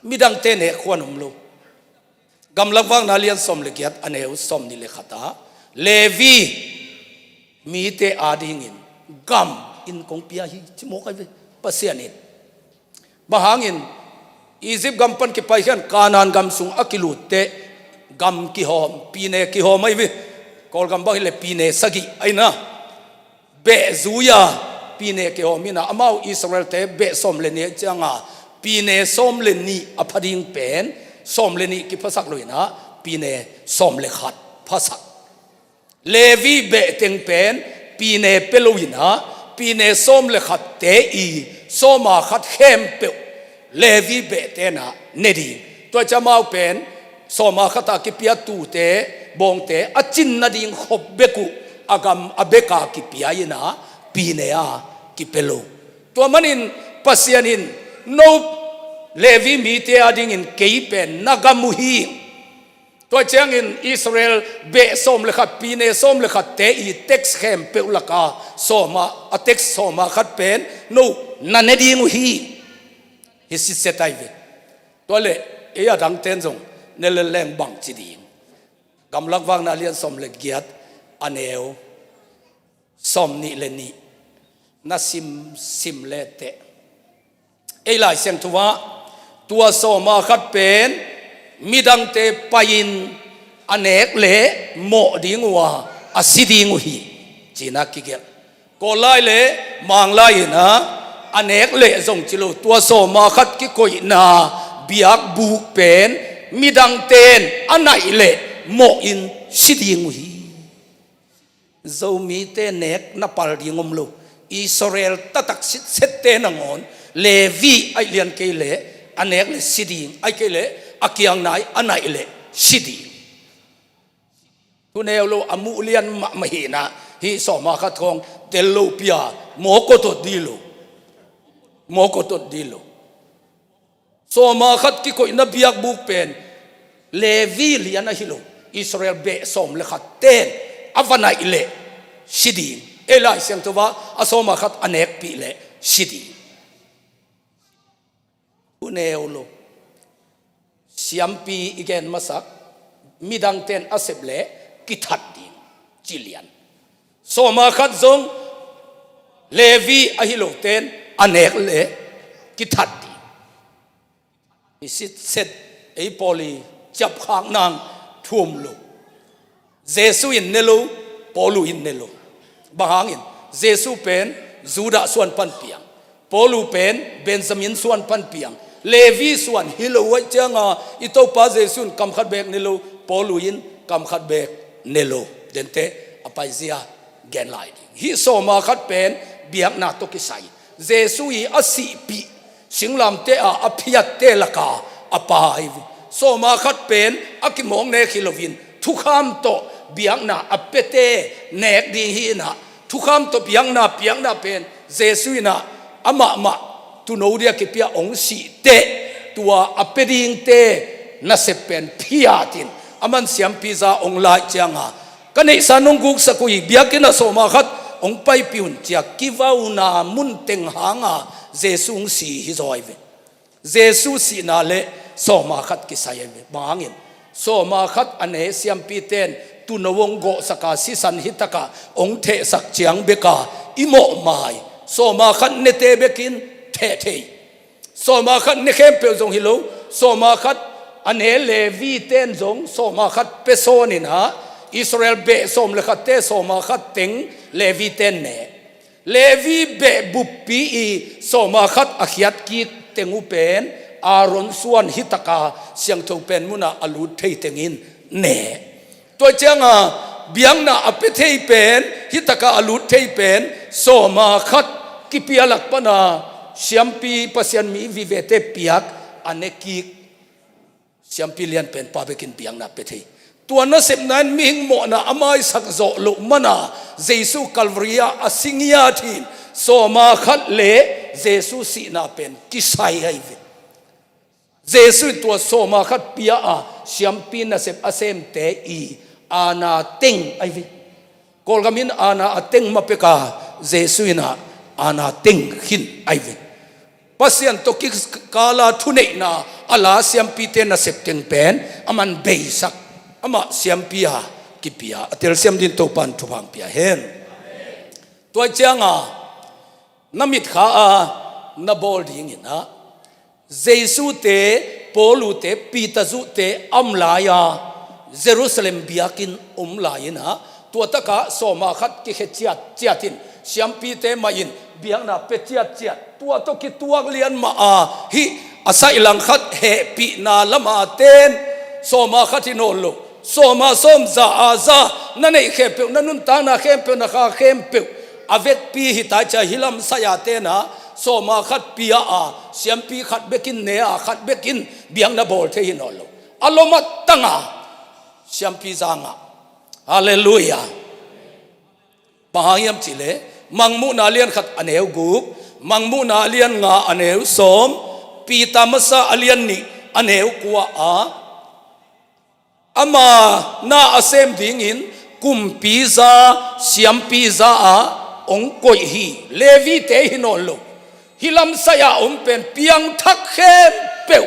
midangte nek khuan om lo. Gamlak Vakna lian sawm le giat, a neu sawm nih le khat ah Levi mite adingin gam in kong pia hi, ci mawk ahi ve Pasian in. Bang hangin? Egypt gam pan kipai khian Kanaan gam sung a kilutte gam kihawm, pine kihawm ahi ve. Kawlgam bang hileh pine sagih ahi na. Beh zui-a pine kihawm hi na, amau Israel-te beh sawm le nih ahi cianga pine sawm le nih a pha ding pen sawm le nih kiphasak lo hi na, pine sawm le khat phasak. Levi beh teng pen pine pia lo hi na, pine sawm le khatte i sawma khat khempeuh Levi behte na ne ding. Tua ciang amau pen sawma khat a kipia tute, bawngte a cin nading khop bek uh a gam a bek a kipia hi na, pine a kipia lo. Tua manin Pasian in no Levi mite adingin kei pen na gam uh hi. Tua ciangin Israel beh sawm le khat, pine sawm le khatte i tax khempeuh laka sawma, a tax sawma khat pen no na ne ding uh hi. Hi sitset ahi ve. Tua le ei a dangten zong ne le leng bang ci ding. Gamlak Vakna lian sawm le giat, a neu sawm nih le nih na simsim le teh, ei Lai Siangtho ah tua sawma khat pen midangte pai-in a nek le mawh ding uh a, a si ding uh hi, ci-in a kigelh. Kawl lai le Mang lai in a, a nek le zong ci lo, tua sawma khat kikoihna biakbuk pen midangte in a naih le mawh in si ding uh hi. Zomite nek na pal ding om lo. Israel taktak sitsette nangawn Levi ahi lian kei leh a nek le si ding, ahi kei leh a kiang nai a naih le si ding. Thu neu lo, a muh lian mahmah hi na, hih sawma khat khawng tel lo pia, mawk awt awt dih lo. Mawk awt awt dih lo. Sawma khat kikoihna biakbuk pen Levi lian ahi lo. Israel beh sawm le khat ten a va naih leh si ding. Ei Lai Siangtho ah a sawma khat a nekpih leh si ding. Thu neu lo. Siampi i gen masak, midang ten a sep leh kithat ding, ci lian. Sawma khat zong Levi ahi lo ten a nek leh kithat ding. I sitset ei pawl i ciapkhak nang thu om lo. Jesu in ne lo, Paulu in ne lo. Bang hangin? Jesu pen Judah suan pan piang, Paulu pen Benjamin suan pan piang, Levi suan hi lo ahi cianga i Topa Jesu in kam khat beek ne lo, Paulu in kam khat beek ne lo. Dente a paizia gen lai ding. Hih sawma khat pen biakna tawh kisai. Jesu i a sihpih singlamteh a a phiatte laka a pa hi. Sawma khat pen a kimawk nek hi loin thukham tawh biakna a piate nek ding hi inah, thukham tawh biakna piakna pen Jesu inah amahmah tuuno dia kipia hong sih teh, tua a pia dingte nasep pen phiatin a man siampi za hong laih cianga, ka neihsa nong guksak uh hi, biakinn ah sawma khat hong paipih un, cia kivauna mun teng hanga Jesu hong si hi zaw hi ve. Jesu sihna le sawma khat kisai hi ve. Bang hangin? Sawma khat a ne siampite in tuuno hong gawhsaka sisan hitakah hong thehsak ciang beka i mawhmai. Sawma khat nete bekin theh thei. Sawma khat ne khempeuh zong hi lo, sawma khat a ne Levi ten zong sawma khat pia sawn inah, Israel beh sawm le khatte sawma khat teng Levi ten ne. Levi beh buppi i sawma khat a khiat kik teng uh pen Aaron suan hitaka siangtho pen munah a lut thei tengin ne. Tua cianga biakna a pia thei pen, hitaka a lut thei pen sawma khat kipia lak pana siampi Pasian mi vivete piak a ne kik siampi lianpen pa bekin biakna pia thei. Tua nasepna in mihing mawhna a maisak zawh loh mana Jesu Calvary ah a si ngiat hi in sawma khat le Jesu sihna pen kisai ahi ve. Jesu in tua sawma khat pia a siampi nasep a semte i aana teng ahi ve. Kawlgam in aana a teng ma pek a, Jesu in ah aana teng khin ahi ve. Pasian tawh kikala thuneihna a la siampite nasep teng pen a man beisak, amah siampi a kipia a telsiam din Topa in thupha hong pia hen. Tua cianga na mitkha a na bawl dingin ah Jesu te, Paul uh te, Peter uh te a om lai-a Jerusalem biakinn om lai-in ah tua takah sawma khat kikhia ciatciat in siampite mah in biakna pia ciatciat, tua tawh kituak lian mah a hih a saih langkhat hehpihna lama ten sawma khat hi nawn lo. Sawma sawm, za a za, na neih khempeuh, na nuntakna khempeuh, na kha khempeuh a vekpi hi tai cia, hih lam sai-a tenah sawma khat pia a siampi khat bekin ne a, khat bekin biakna bawl thei hi nawn lo. A lom a tang a siampi za ngah. Halleluiah. Bang hang hiam cihleh Mangmuhna lian khat a neu guk, Mangmuhna lian nga a neu sawm, Peter masa a lian nih a neu kua ah ama na a sem dingin kumpi za, siampi za ah hong koih hi. Levite hi nawn lo. Hih lam sai-a om pen piangthak khempeuh,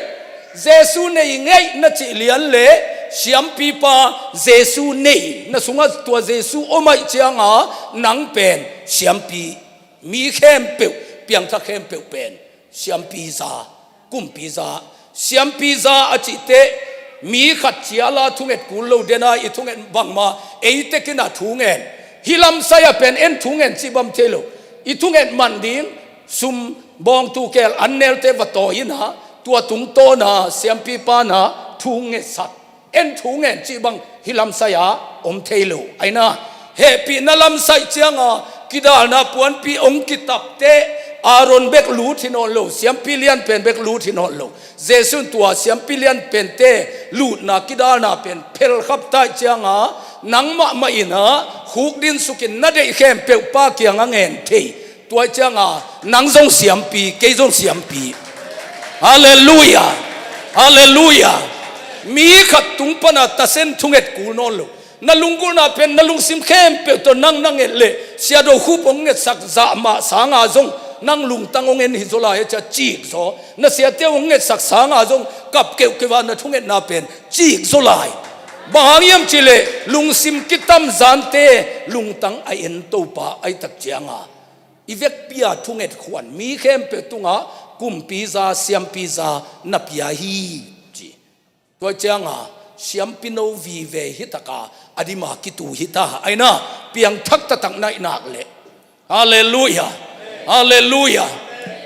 Jesu nei ngeih na cih lian le siampipa Jesu nei na sungah tua Jesu om ahih cianga nang pen siampi, mi khempeuh, piangthak khempeuh pen siampi za, kumpi za. Siampi za a cihte mi khat ciala thunget kul lo dena i thunget bangmah ei tekin a thungen. Hih lam sai-a pen en thungen cih bam thei lo. I thunget man ding sum bawngtu keel an nelte va tawi in ah tua tungtawna siampipa na thungetsak. En thungen cih bang hih lam sai-a om thei lo. Aina hehpihna lam sai cianga kidalna puanpi hong kitapte Aaron bek lut hi nawn lo, siampi lianpen bek lut hi nawn lo. Jesu in tua siampi lianpente lutna kidalna pen phelkhap tai cianga nang mahmah in ah khukdin sukin na deih khempeuh pa kiangah ngen thei. Tua cianga nang zong siampi, kei zong siampi. Halleluiah. Halleluiah. Mi khat tung pana tasen thunget kul nawn lo. Na lunggulhna pen na lungsim khempeuh tawh nang na nget leh Sia Do Khup hong ngetsak zah mah sanga zong nang lungtang hong en hi zaw lai a cia cik zaw. Na siate hong ngetsak sanga zong kap keuhkeuh a na thungetna pen cik zaw lai. Bang hang hiam cihleh lungsim kitamzante lungtang a en Topa ahi tak cianga i vekpi-a thunget khuan mi khempeuh tungah kumpi za, siampi za na pia hi ci. Tua cianga siampi no vive hi taka a dima kitu hi ta. Aina piangthak taktak naih nak leh. Halleluiah. Halleluiah.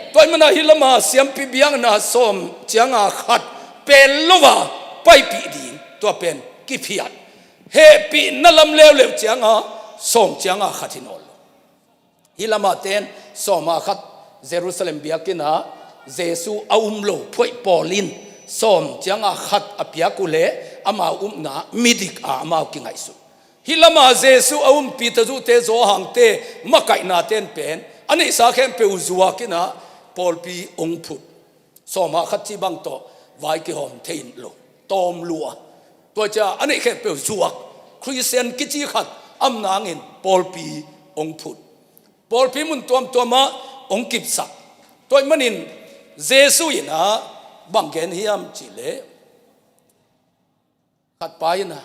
Tua ahih mana hih lama siampi biakna sawm cianga khat pel lo a paipih ding tua pen kiphiat. Hehpihna lam leuleu cianga sawm cianga khat hi nawn lo. Hih lama ten sawma khat Jerusalem biakinn ah Jesu a um lo phuaih pawl in sawm cianga khat a piak uhleh amau upna midik a amau kingaihsun. Hih lama Jesu a um Peter zuhte, Johan te, makaihna ten pen a neihsa khempeuh zuak in ah pawlpi hong phut. Sawma khat cih bang tawh vai kihawm thei lo, tawm lua. Tua cia a neih khempeuh zuak, Khristian kici khat a om nangin pawlpi hong phut. Pawlpi mun tuamtuamah hong kipsak. Tua ahih manin Jesu in ah bang gen hiam cihleh khatpa in ah,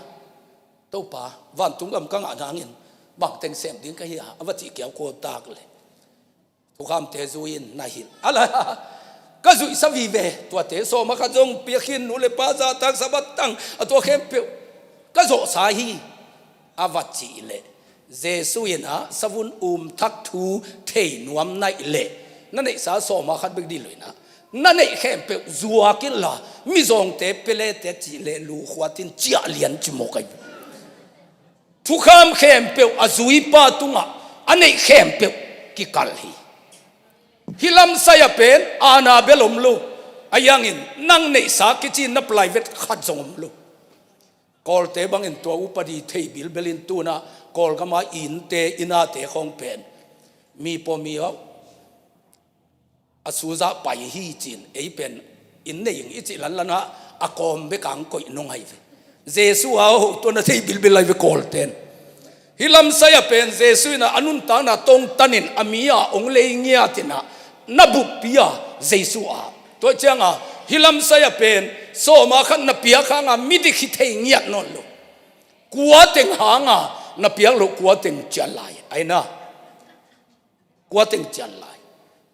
Topa, vantung gam ka ngah nangin bangteng sem ding ka hi a, a va cih kiau kua tak leh thukhamte zui-in na hilh. A la ka zuihsa vive, tuate sawma khat zong piak khin, nu le pa zahtak, Sabbath tang, a tua khempeuh ka zawhsa hi, a va cih leh Jesu in ah savun um thak thu thei nuam naih leh na neihsa sawma khat bek dih lo in ah na neih khempeuh zuak inla mizawngte pia le te cih leh luhkhuat in ciah lian ci mawk ahi. Thukham khempeuh a zuipa tungah a neih khempeuh kikal hi. Hih lamsai a pen aana bel om lo. Ahi hangin nang neihsa kici na private khat zong om lo. Kawlte bangin tua upadi thei bilbelin tuna Kawlgama innte, innate khawng pen mi pua mi au, a suzah pai hi cin, ei pen inn nei ing i cih lanlanah a kawm bek ang koih nung ahi ve. Jesu a ho tua na thei bilbil ahi ve Kawlten. Hih lamsai a pen Jesu in a nuntakna tongtanin a mi a ong lei ngiat inah na buppi a Jesu a. Tua cianga hih lamsai a pen sawma khat na piak hanga midik hi thei ngiat nawn lo. Kua teng hanga na piak loh kua teng cian lai aina. Kua teng cian lai.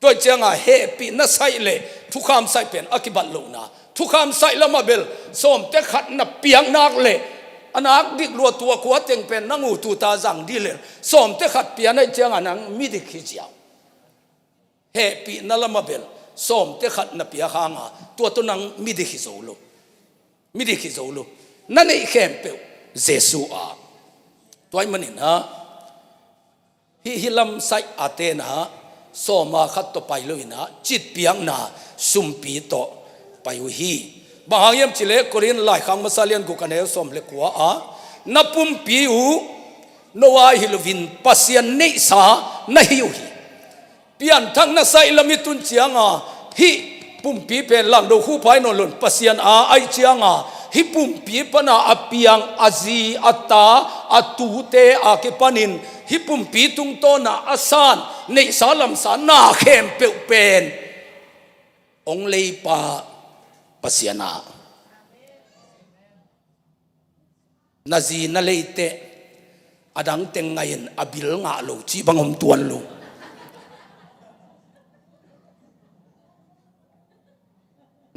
Tua cianga hehpihna saih le thukham saih pen a kibat lohna. Thukham saih lama bel sawmte khat na piak nak le a nak dik lua tua kua teng pen nang uh tuta zang dih le sawmte khat piak naih cianga nang midik hi ziau. Hehpihna lama bel sawmte khat na piak hanga tua tawh nang midik hi zo lo. Midik hi zo lo. Na neih khempeuh Jesu a. Tua ahih manin a hih, hih lamsai a tenah sawma khat tawh pai loinah citpiakna sumpi tawh pai uh hi. Bang hang hiam cileh Korin laikhak masa lian guk a neu sawm le kua a na pumpi uh Noah hi lovin Pasian neihsa na hi uh hi. Pianthak na saih lam i tun cianga hih pumpi pen langdo khupai nawn lon Pasian a aih cianga hih pumpi pana a piang a zi a ta a tute a kipanin hih pumpi tungtawna a san neihsa lamsa na khempeuh pen ong leipa Pasian a. Na zi na leiteh a dang teng ngaihin a bil ngah lo cih bang om tuan lo.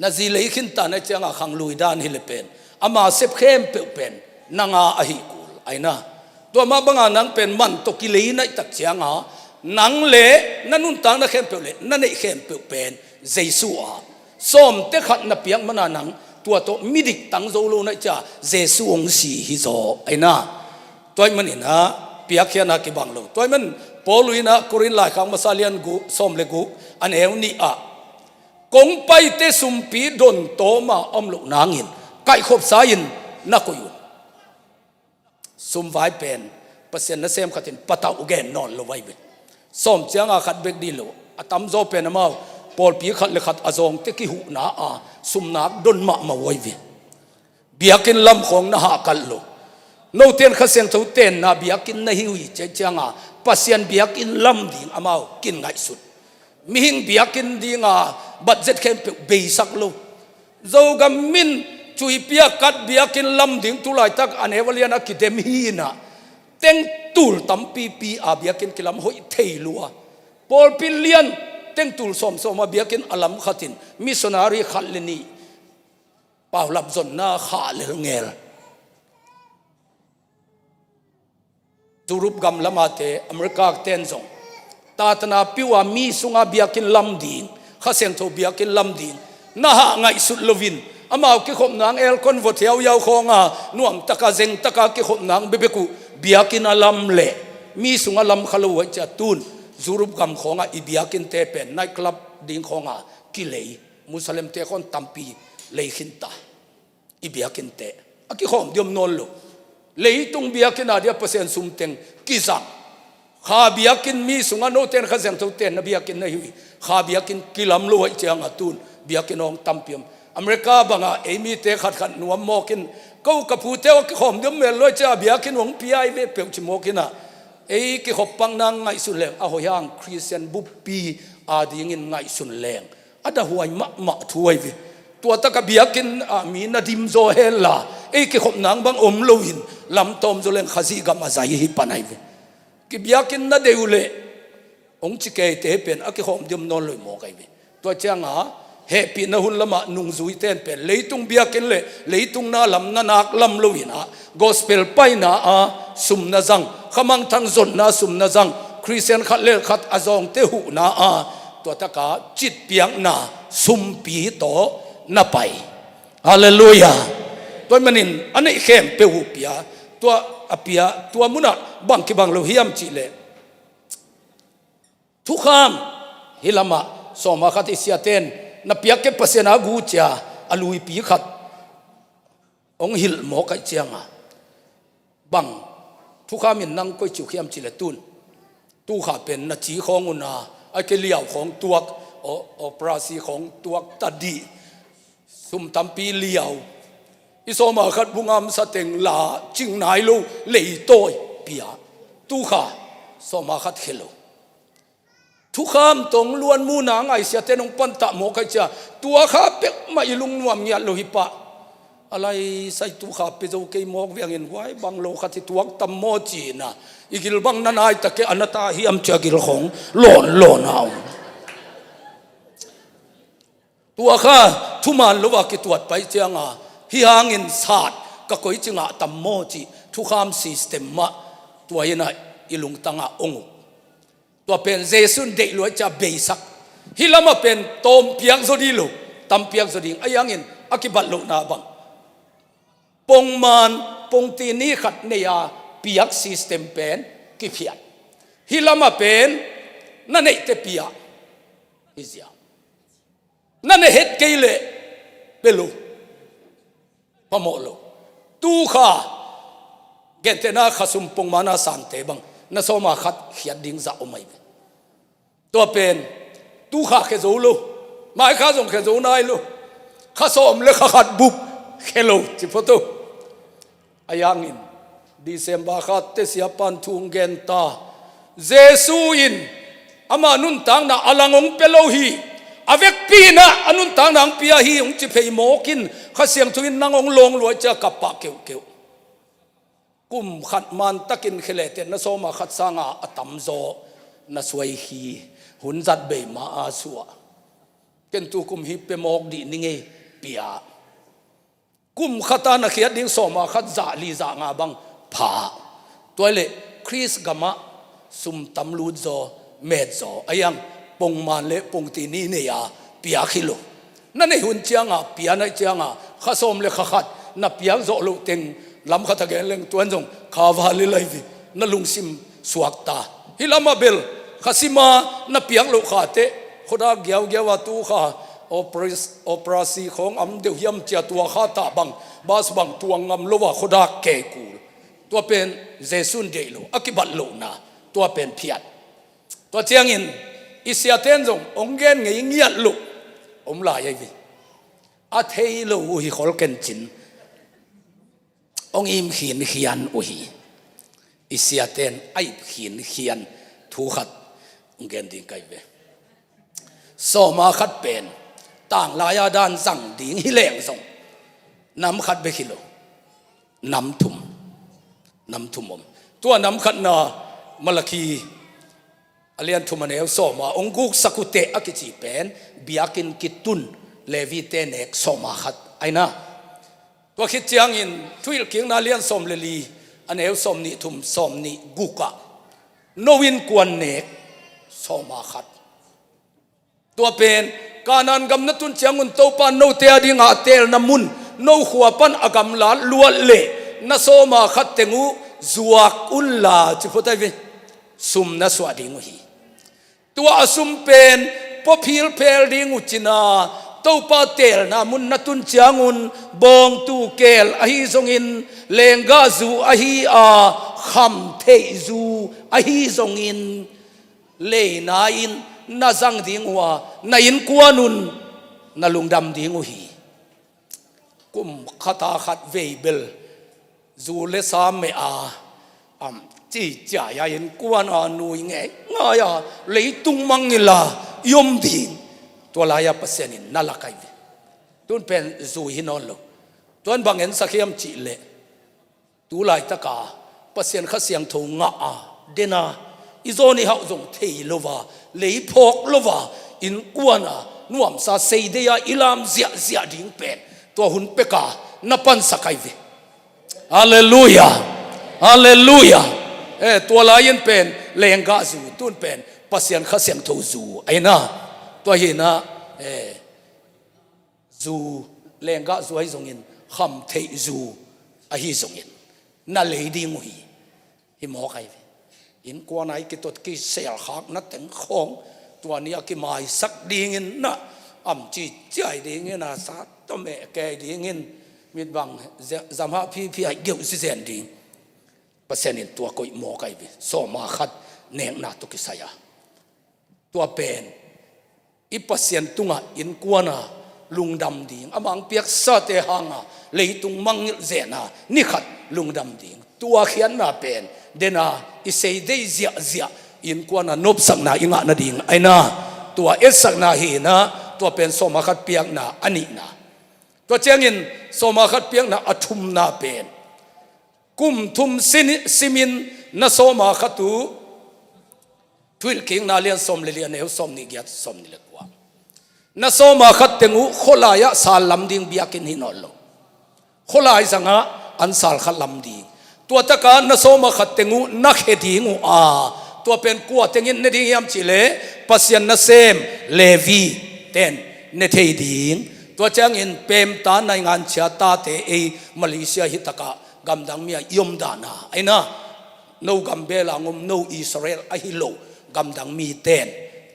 Na zi lei khinta na cianga khanglui dan hi le pen ama sep khempeuh pen nanga ahi kul aina. Tua mah banga nang pen man tawh kilei naihtak cianga nang le na nuntakna khempeuh le na neih khempeuh pen Jesu a sawmte khat na piak mana nang tua tawh midik tang zo lo naih cia Jesu hong si hi zaw aina. Tua ahih manin a piakkhiatna kibang lo. Tua ahih man Paul inah Korin laikhak masa lian gu sawm le gu a neu nih ah kong paite sumpi don tawma om loh nangin kaihkhopsa in na koih un. Sumvai pen Pasian nasem khatin patauh gen nawn lo vai ve. Sawm cianga khat bek dih lo a tamzaw pen amau pawlpi khat le khat a zawngte kihuhna a sumnak don mahmah vai ve. Biakinn lam khawng na hahkalh lo. Note in Kha Siangtho tenna biakinn na hi uh hi ciah cianga Pasian biakinn lam ding amau kin ngaihsut. Mihing biakinn dinga budget khempeuh beisak lo. Zogam min cuipi a kat biakinn lam ding tulaitak a neu a lian a kidem hi inah tengtul tampipi a biakinn kilam hoih thei lua. Pawlpi lian tengtul sawmsawm a biakinn a lam khatin missionary khat le nih paulap zonna khah lelngel. Europe gam lamate America ten zong tatana piuh a mi sunga biakinn lam ding Kha Siangtho biakinn lam ding na hah ngaihsut loin amau kikhopnang aircon vot hiauhiau khawnga nuamtaka zengtaka kikhopnang bebek uh biakinn a lam le mi sunga lam kha lo uh aih cia tun Europe gam khawngah i biakinnte pen night club ding khawnga kilei. Muslimte khawn tampi lei khinta i biakinnte a kikhawm diom nawn lo. Leitung biakinn a dia Pasian sumteng kizang. Kha biakinn mi sungah noten Kha Siangtho tenna biakinn na hi uh hi. Kha biakinn kilam lo aih cianga tun biakinn hong tampi om. America bangah ei mite khatkhat nuam mawkin ko ka pute aw kikhawm diom mel lo aih cia biakinn hong piai ve peuh ci mawkinah ei kikhop pakna ngaihsun leng a hoihang Christian buppi a dingin ngaihsun leng a dahuai mahmah thu ahi ve. Tua taka biakinn ah mi na dim zaw henla ei kikhop nang bang om loin lamtawm zaw leng Khazih gam a zai hi pan ahi ve. Kibiakinn na dei uh leh hong ci keite pen a kikhawm diom nawn loi mawk ahi ve. Tua cianga hehpihna hun lamah nungzuite in pen leitung biakinn le leitung na lam na nak lam loinah gospel paina a sum na zang, khamangthang zonna sum na zang, Christian khat le khat a zawngte huhna a tua taka citpiakna sumpi tawh na pai. Halleluiah. Tua ahih manin a neih khempeuh uh pia, tua a pia tua munah bang kibang lo hiam cihleh thukham hi lamah Sawma khat i siaten na piak kei Pasian a gu cia a luipi khat hong hilh mawk ahih cianga, bang thukham in nang koi ciu khiam cih le tun, tukha pen na ci khawng una, a ke liau khawng tuak, o-, operasi khawng tuak tadih, sum tampi liau. I sawma khat bungam sateng la cing nai lo, leitawi pia. Tukha sawma khat khia lo. Thukham tong luan muna ngai siate nong pantah mawk ahih cia, tua kha pek mah i lungnuam ngiat lo hi pah. A lai sai tukha pe zo kei mawk viangin huai bang lo khat hi tuak tam maw cina, i gil bang na nai ta kei a na ta hiam cia gil khawng lawn lawn a om. Tua kha thuman lo a kituat pai cianga, hi hangin sat ka koi cingah tam maw cih thukham system mah tua ina i lungtangah ong uh. Tua pen Jesu'n deih luai cia beisak. Hi lamah pen tawm piak zaw ding lo, tam piak zaw ding. Ahi hangin a kibat lohna bang, pongman pongtini khat nei a piak system pen kiphiat. Hi lamah pen na neihte pia. Hi zia. Na ne het kei leh pe lo, phamawh lo. Tukha gentehna kha sum pongmana sangte bang na sawma khat khiat ding zah om ahi ve. Tua pen tukha khia zo lo, maikha zong khia zo nai lo, kha sawm le kha khat bup khia lo ci phot uh. Ahi hangin December kha te siapan thu hong gen ta. Jesu in ama nuntakna a lang hong pia lo hi. A vekpi inah a nuntakna hong pia hi hong ci phei mawk in, Kha Siangtho in nang hong lawng luai cia kap pah keuhkeuh. Kum khat man takin khia leh teh na sawma khat sanga a tamzaw na suai hi. Hun zat bei ma a suah. Ken tu kum hi pe mawk dih ni ngei, pia. Kum khata na khiat ding sawma khat zah li zah nga bang pha. Tua hi leh Khrist gamah sum tam lut zaw, met zaw, ahi hang pongman le pongtini nei a piak hi lo. Na neih hun cianga pia, na neih cianga kha sawm le kha khat na piak zawh loh teng lam khat a gen leng tuan zong kha va lilai vi, na lungsim suakta. Hi lamah bel kha sima na piak loh kha teh khuadak giaugiau a tukha operas-, operasi khawng am deuh hiam cia tua kha tah bang, bas bang tuang ngam lo a khuadak kei kul. Tua pen Jesu'n deih lo, a kibat lohna, tua pen phiat. Tua ciangin i siaten zong hong gen ngei ngiat loh om lai ahi ve. A thei lo uh hi khol kencin hong im khinkhian uh hi. I siaten a ip khinkhian thu khat hong gen ding ka hi ve. Sawma khat pen tanglai-a dan zang ding hi leng zong nam khat bek hi lo, nam thum, nam thum om. Tua nam khatna Malakhi a lian thum a neu sawma hong guksak uh teh a kici pen biakinn kitun Levite nek sawma khat ahi na. Tua khit ciangin Thuhilhkikna lian sawm le li a neu sawm nih thum, sawm nih gukah no innkuan nek sawma khat. Tua pen Kanaan gam na tun ciangun Topa note a dingah a teelna mun, no khua pan a gamlat luat leh na sawma khat teng uh zuak unla ci phot ahi ve. Sum na suah ding uh hi. Tua a sum pen pua philphel ding uh cina, Topa teelna mun na tun ciangun bawngtu keel ahi zongin, lenggahzu ahi a, khamtheihzu ahi zongin, leina in na zang ding uh a, na innkuan un na lungdam ding uh hi. Kum khata khat vei bel zu le sa meh a, am, ci ciai a innkuan a nui ngeingai a leitung mangngilh a i om ding. Tua lai-a Pasian in na lak ahi ve. Tun pen zu hi nawn lo. Tuan bang ensak hiam cih leh tu laitaka Pasian Kha Siangtho ngah a, den a, i zawn i hauh zong thei lo a, lei phawk lo a, innkuan a nuamsa seidei a i lam ziahziah ding pen tua hun peka na pansak ahi ve. Halleluiah. Halleluiah. Eh, tua lai-in pen lenggahzu, tun pen Pasian Kha Siangtho zu ahi na. Tua hi na, eh, zu, lenggahzu ahi zongin, khamtheihzu ahi zongin na lei ding uh hi. Hi mawk ahi ve. Innkuan a i kitot kiselkhakna teng khawng Tua ni a kimaisak dingin na am ci ciai dingin a sa tawh meh kei dingin mitbang za-, zamhah phiphi a geuh sizen ding. Pasian in tua koih mawk ahi ve. Sawma khat nekna tawh kisai a. Tua pen i Pasian tungah innkuana lungdam ding, amah hong piaksate hanga leitung mangngilh zena ni khat lungdam ding. Tua khiatna pen dena i sei dei ziahziah innkuana nopsakna i ngah nading aina, tua etsakna hina, tua pen sawma khat piakna a nihna. Tua ciangin sawma khat piakna a thumna pen kum thum sini-, simin na sawma khat uh, Thuhilhkikna lian sawm le li, a neu sawm nih giat, sawm nih le kua. Na sawma khat teng uh khualai-ah sal lam ding biakinn hi nawn lo. Khualai zangah an sal khat lam ding. Tua taka na sawma khat teng uh na khe ding uh a, tua pen kua tengin ne ding hiam cihleh Pasian nasem Levi ten ne thei ding. Tua ciangin pemta naingan cia tate ei Malaysia hi takah gamdang mi a i om dana aina, no gam bela ngom no Israel ahi lo gamdang mi ten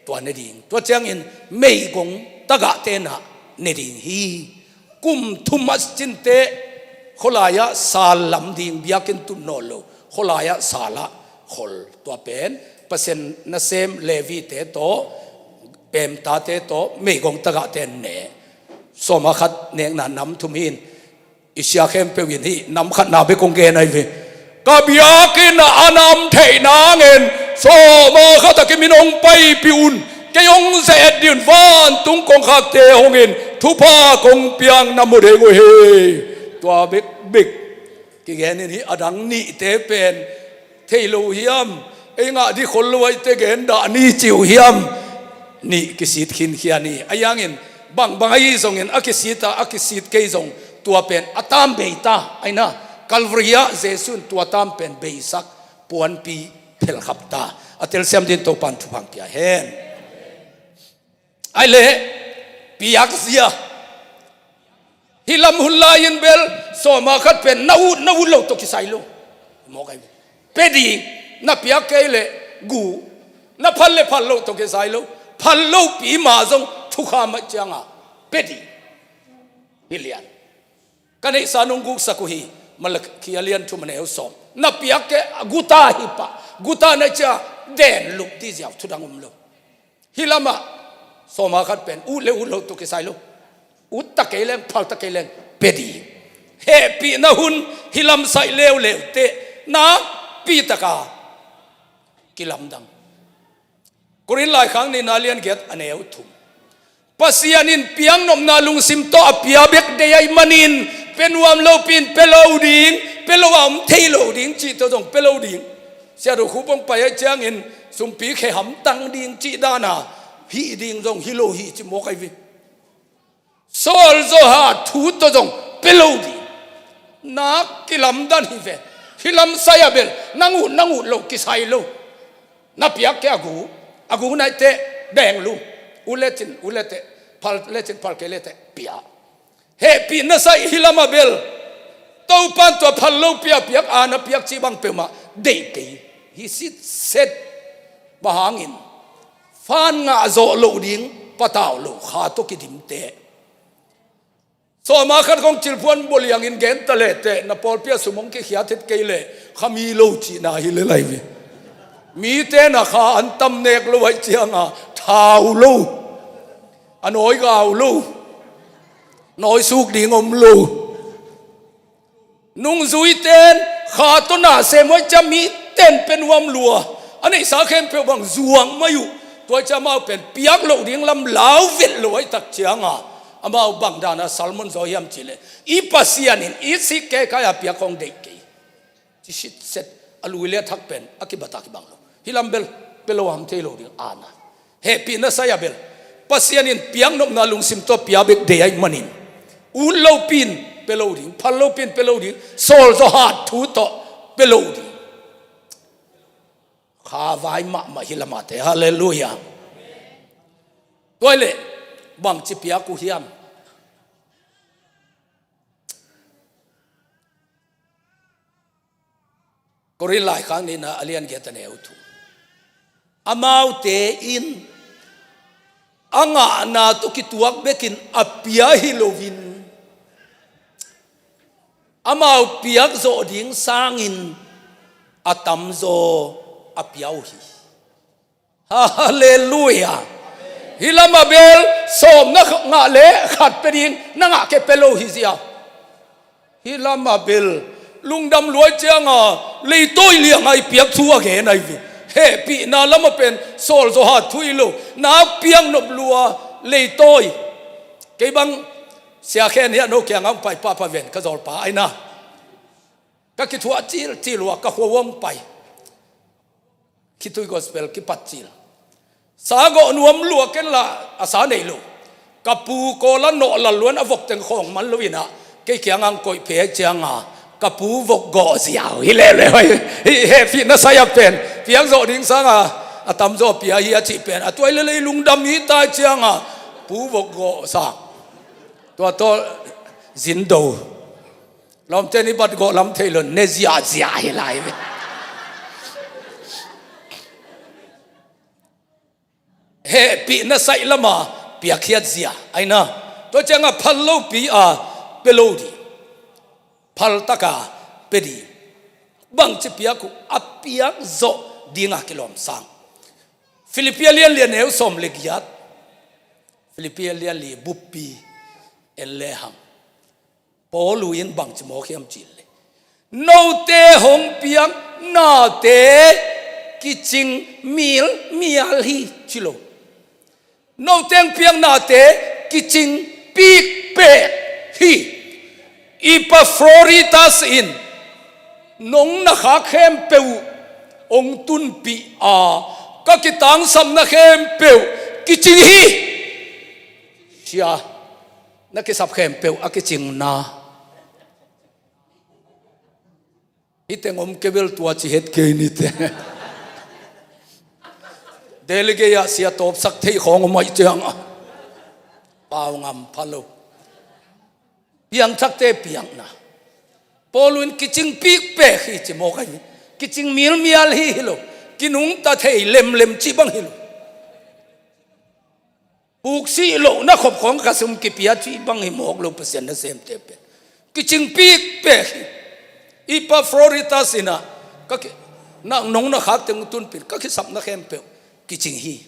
tua ne ding. Tua ciangin meigong tagah tenah ne ding hi. Kum thum a cinteh khualai-ah sal lam ding biakinn tut nawn lo, khualai-ah salah khol. Tua pen Pasian nasem Levi te tawh, pemtate tawh meigong tagah ten ne. Sawma khat nekna nam thum hin. I sia khempeuh in hih nam khatna bek kong gen ahi ve. Ka biakinn ah a nam theih nangin sawma khat a kimin hong paipih un. Kei hong ze-et dih un, vantung kongkhakte hongin thupha kong piak na mu ding uh hi. Tua bekbek kigen in hih a dang nihte pen thei lo hiam? Ei ngah dih khol lo ahih teh gen dah ni ci uh hiam? Nih kisit khinkhia ni. Ahi hangin bangbang ahi zongin a kisit a, a kisit kei zong tua pen a tam bei ta aina, Calvary ah Jesu in tua tam pen beisak puanpi phelkhap ta. A telsiam din Topan thupha pia hen. Ai leh piakzia. Hih lam hun lai-in bel sawma khat pen na ut, na ut loh tawh kisai lo. Mawk ahi ve. Pe ding, na piak kei leh gu, na phal leh phal loh tawh kisai lo. Phal lopi mah zong thukham ahih cianga pe ding. Hih lian ka neihsa nong guksak uh hi. Malakhi a lian thum a neu sawm. Na piak kei a guta hi pah. Guta na cia den lup dih ziau, thudang om lo. Hih lamah sawma khat pen ut le ut loh tawh kisai lo. Ut ta kei leng, phal ta kei leng, pe ding. Hehpihna hun hih lam saih leuleu teh nakpi taka kilamdang. Korin laikhak nihna lian giat a neu thum. Pasian in piaknopna lungsim tawh a pia bek deih ahih manin, pe nuam lopi in pe lo ding, pe lo a om thei lo ding cih tawh zong pe lo ding. Siaduh khup hong pai ahih ciangin sumpi khe hamtang ding cih dana hih ding zong hi lo hi ci mawk ahi ve. Sawl zaw hat thu tawh zong pe lo ding. Nak kilamdan hi ve. Hih lam sai a bel nang ut, nang ut loh kisai lo. Na piak kei a gu, a gu nai teh deng lu. Ut lecin ut le teh, phal lecin phal kei le teh pia. Hehpihna sai hih lam a bel Topan tua phal lopi a piak, a na piak cih bang peuhmah deih kei hi sitset. Bang hangin fan ngah zawh loh ding patau lo kha tawh kidim teh. Sawma khat kong cilphuan boliangin gen ta le teh, na pawlpi a sum hong kikhiat het kei leh kha mi lo cihna hi le lai ve. Mite na kha an tam nek lo ahih cianga thau lo, a nawi gau lo, nawi suk ding om lo. Nungzuiten kha tawh na sem uh ahih ciang miten pe nuam lua. A neihsa khempeuh bang zuak mai uh. Tua ahih ciang amau pen piak loh ding lam lau vet lo ahih tak cianga amau bang dana sermon zaw hiam cihleh, i Pasian in i sih kei kai a piak hong deih kei. Ci sitset, a lui le a thak pen a kibat a kibang lo. Hih lam bel pe lo a om thei lo ding a na. Hehpihna sai a bel Pasian in piaknopna lungsim tawh pia bek deih ahih manin, ut lopi in pe lo ding, phal lopi in pe lo ding, sawl zaw hat thu tawh pe lo ding. Kha vai mahmah hih lamah te. Halleluiah. Tua ahih leh bangci piak uh hiam? Korin laikhak nihna a lian giat a neu thum. Amaute in a ngahna tawh kituak bekin a pia hi loin, amau piak zawh ding sangin a tamzaw a pia uh hi. Halleluiah. Hih lamah bel sawm na ngah le khat pia ding, na ngah kei pia lo hi zia. Hih lamah bel lungdam luai cianga leitawi lianga i piak thu a gen ahi ve. Hehpihna lamah pen sawl zaw hat thu hi lo, nak piak nop lua leitawi. Kei bang Sia Khen hiah no kiangah hong pai pahpah ven ka zawlpa aina. Ka kithuah cilcil uh a ka khua uh hong pai. Khitui gospel kipat cil. Sa gawh nuam lua ken la a sa nei lo. Ka pu Kawla nawh lal luan a vok teng khawng man lo inah kei kiangah hong koih phe cianga ka pu vok gawh ziau hi leuleu hi. Hih hehpihna sai a pen piak zawh ding sanga a tamzaw pia hi a cih pen a tuai lelei lungdam hi tai cianga pu vok gawh sak. Tua tawh zindo. Lawmte ni bat gawh lam thei lo ne ziahziah hi lai ve. Hehpihna saih lama piakkhiat zia aina. Tua cianga phal lopi a pia lo ding, phal taka pia ding. Bangci piak uh a piak zawh dinga kilawm sang. Filippi a lianlian neu sawm le giat. Filippi a lianli buppi en le hang. Paul uh in bangci mawk hiam cih leh, note hong piak nate kicing milmial hi ci lo. Note hong piak nate kicing pikpek hi. Epafroditas in nong na khak khempeuh hong tunpih a, ka kitangsapna khempeuh kicing hi. Sia, na kisap khempeuh a kicingna. Hih teng om kei bel tua ci het kei nite. Delegate ah sia tawpsak theih khawng om aih ciangah pau ngam pha lo. Piangthakte piakna. Paul in kicing pikpek hi ci mawk ahi. Kicing milmial hi hi lo. Kinungta thei lemlem cih bang hi lo. Puksih lohna khop khawng ka sum kipia cih bang hi mawk lo Pasian nasemte pen. Kicing pikpek hi. Epafroditas inah ka ki, na, nong na khak teng tunpin ka kisapna khempeuh kicing hi.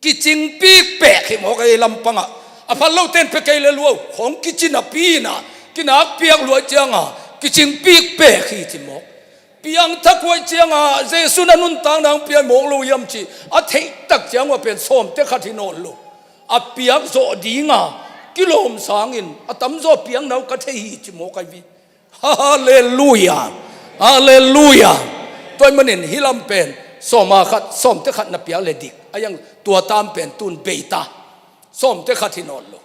Kicing pikpek hi mawk ei lampangah. A phal loten pia kei le luau khawng kicin a pi inah kinak piak luai cianga kicing pikpek hi ci mawk. Piangthak huai cianga Jesu na nuntakna hong piai mawk lo hiam ci a theihtak ciang uh a pen sawmte khat hi nawn lo. A piak zawh dinga kilawm sangin a tamzaw piakna uh ka thei hi ci mawk ahi vi. Halleluiah. Halleluiah. Tua ahih manin hih lam pen sawma khat sawmte khat na piak le dik a, yang tua tam pen tun beita. Sawmte khat hi nawn lo.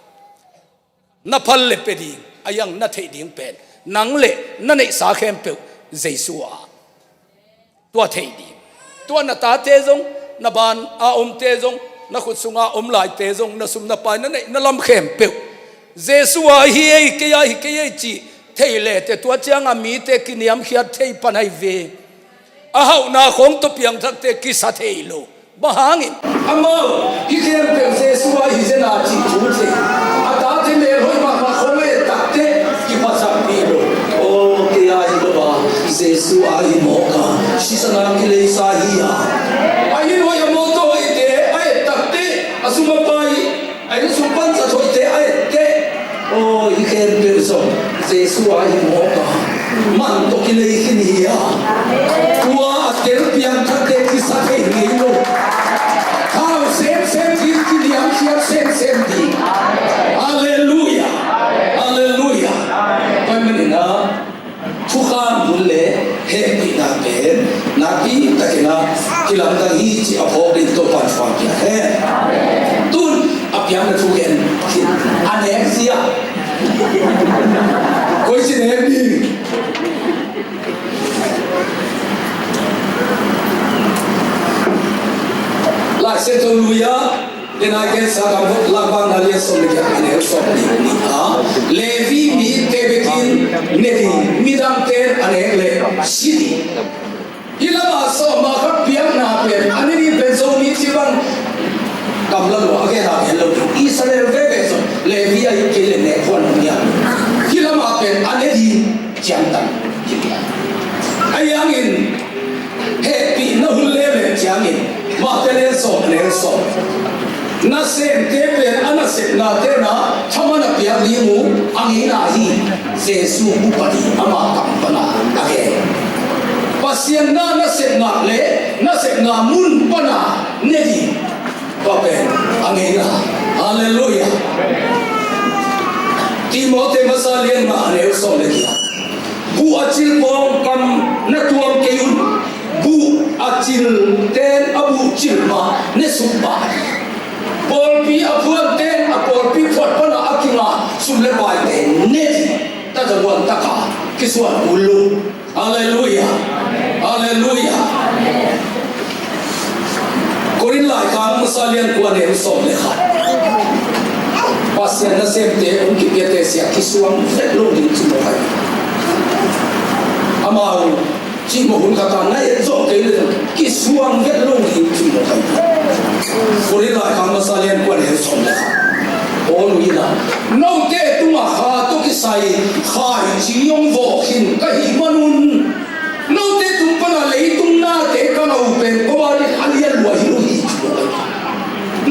Na phal le pia ding a, yang na theih ding pen nang le na neihsa khempeuh Jesu ah. Tua theih ding. Tua na tate zong, na ban a omte zong, na khut sunga om laite zong, na sum na pai na neih na lam khempeuh Jesu ah hi ei, kei ah hi kei ei cih thei lete tua cianga mite kiniamkhiat thei pan ahi ve. A hauhna khawng tawh piangthakte kisa thei lo. Bang hangin? Amau hih khempeuh Jesu ah hi zen a cih thu thei. A tate melhoih mahmah khawng a et takteh kiphatsakpih lo. Aw, kei ah hi lo a, Jesu ah hi mawk a, sisan a kileisa hi a. A inn hoih a mawtaw hoihte a et takteh, a sum a pai, a inn sung pan zat hoihte a etteh. Aw, hih khempeuh zong Jesu ah hi mawk a, man tawh kilei khin hi a. Tua a tel piangthakte kisa thei ngei lo. Thau semsem ding, kiniamkhiat semsem ding. Halleluiah. Halleluiah. Tua ahih manin a thukham hun le hehpihna pen nakpi takin a kilamdang hi cih a phawk ding Topa'n thupha pia hen. Tun a piakna thu gen khin a nek zia. Koi ci nek ding? Lai Siangtho lui ah, Dena Gen Sa Kam Vok Lakvakna lian sawm le giat a neu sawm le nih ah, Levi mite bekin ne ding, midangte a nek leh si ding. Hih lamah sawma khat piakna pen a ne ding pen Zomi ci bang gamla lua a gen a gen ciangtan hi. Ahi hangin hehpihna hun lele ciangin Matthai lian sawm, a neu sawm, nasemte pen a nasepnate na thaman a piak ding uh a ngeina hi. Jesu upadi ama kam pana a gen. Pasian na nasepna le nasepna mun pana ne ding tua pen a ngeina. Halleluiah. Timoti masa lian nga, a neu sawm le giat. Buh a cil pawngkam na tuam kei un. Buh a cil ten a buh cil mah ne suk pah. Pawlpi a phuan ten a pawlpi phuan pana a kinga sum le paite ne ding. Tata buan taka kisuan ulu. Halleluiah. Halleluiah. Korin laikhak masa lian kua, a neu sawm le khat. Pasian nasemte hong kipiate sia kisuang vet lo ding ci mawk hi. Amau ci mawk hun khat a na et zawh kei le kisuang vet lo ding ci mawk hi. Korin laikhak masa lian kua, a neu sawm le khat. Paul in a, note tungah kha tawh kisai khaici hong vawh khin ka hih manun, note tung pana leitung nate ka ngau pen ko a ding a lian lua hi lo hi.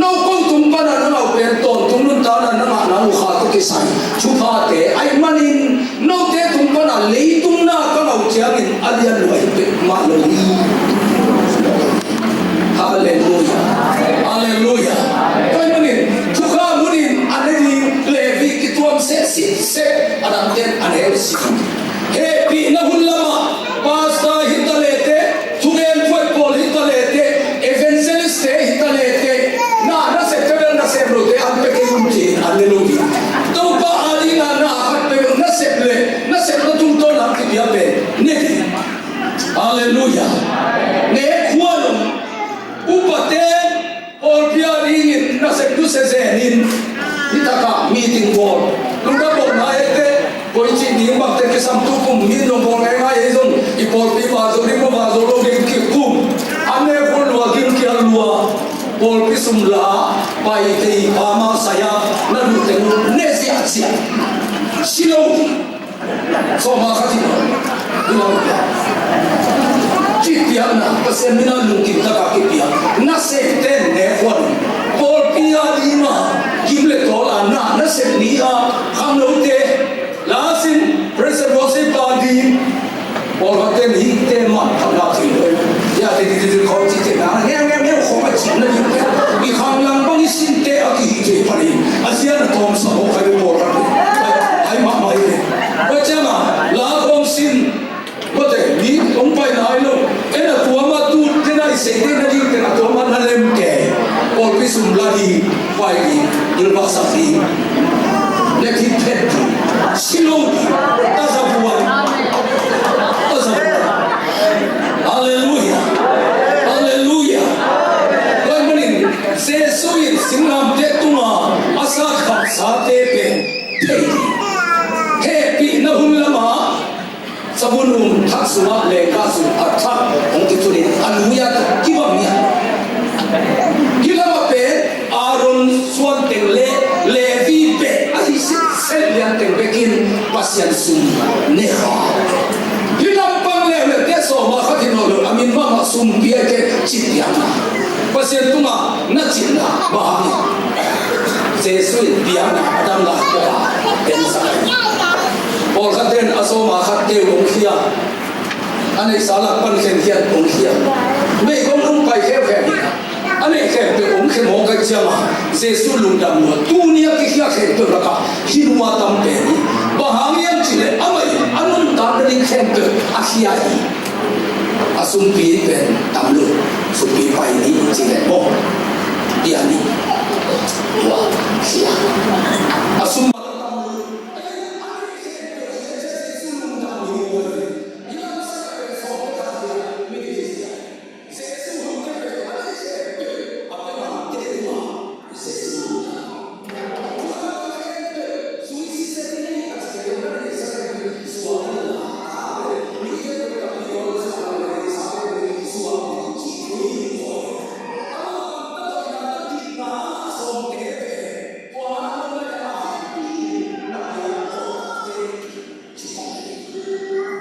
No ko tung pana na ngau pen tawntung nuntakna na ngahna uh kha tawh kisai thuphate ahih manin, note tung pana leitung na ka ngau ciangin a lian lua hi peuhmah lo hi. Halleluiah. Halleluiah. Tua ahih manin thukham hunin a ne ding Levi kituam seh sitseh, a dangten a ne uh si. Hehpihna hun lamah pastor hi ta lete, thugen phuai pawl hi ta lete, evangelist te hi ta lete, na nasep te bel nasep lote an pe kei un ci, an ne lo ding. Topa a dingin na khat pe bel nasep le nasepna tungtawn a kipia pen ne ding. Halleluiah. Ne khuan lo. Upate pawlpi a dingin nasep nusia zenin, hi taka meeting bawl, lungdam bawlna ete, koici ding bakte kisam tu kum min nong bawl ngaingai ei zong, i pawlpi va zo ding maw, va zo lo ding kikum. A nek hun lua, gim kial lua, pawlpi sum la, pai tei pa mang saya, na duh teng uh ne ziahziah. Si lo ding. Sawma khat hi. Kipia na, Pasian mina lungkim taka kipia. Nasemte ne khuan. Pawlpi a dingin gim le tawl a na, nasep ni a khangnote. Lasin, praise and worship a ding. Pawlkhatte ni te man khat na thei lo. Ya te ti ti khawng ci te na, ngiau ngiau ngiau khawng a ci na ding. I khang lang bang i sinte a kihi thei pah in. A sia na tawm sa ho khai pawlkhat. Ai mahmah hi. Tua ciang a la khawng sin. Tua te mi hong pai nai lo. En a tuam a tu te na i sei te na ding te na tuam a na lem ke. Pawlpi sum la ding. Pai ding, gilvahsak ding, na thit phet ding, si lo ding, tazavuan, tazavuan. Halleluiah, halleluiah. Tua ahih manin Jesu in singlamteh tungah a sat khamsate pen thei ding. Hehpihna hun lamah sabun um thak sungah lengka sung a thak hong kitunin a lui-a tawh kibang hi a. Hih lamah pen Aaron suan teng le Levi bek ahi sitset lian teng bekin Pasian sum ne kha. Hih lampang leuleu te sawma khat hi nawn lo, a min mahmah sumpi a kei cih piakna. Pasian tungah na cihna bang hang hi. Jesu in piakna a dam lai pawh a pensak hi. Pawlkhat ten a sawma khat teu hong khia. A neihsa lak pan khenkhiat hong khia. Meigong hong pai kheukheu hi. A neih khempeuh hong khe mawk ahih ciangin Jesu lungdam lua. Tuni a kikhia khempeuh lakah hih nua tam pen hi. Bang hang hiam cih leh amah in a nuntakna ding khempeuh a khia hi. A sumpi pen tam lo, sumpi pai ni ci leh maw. Tia ni. Tua khia. A sum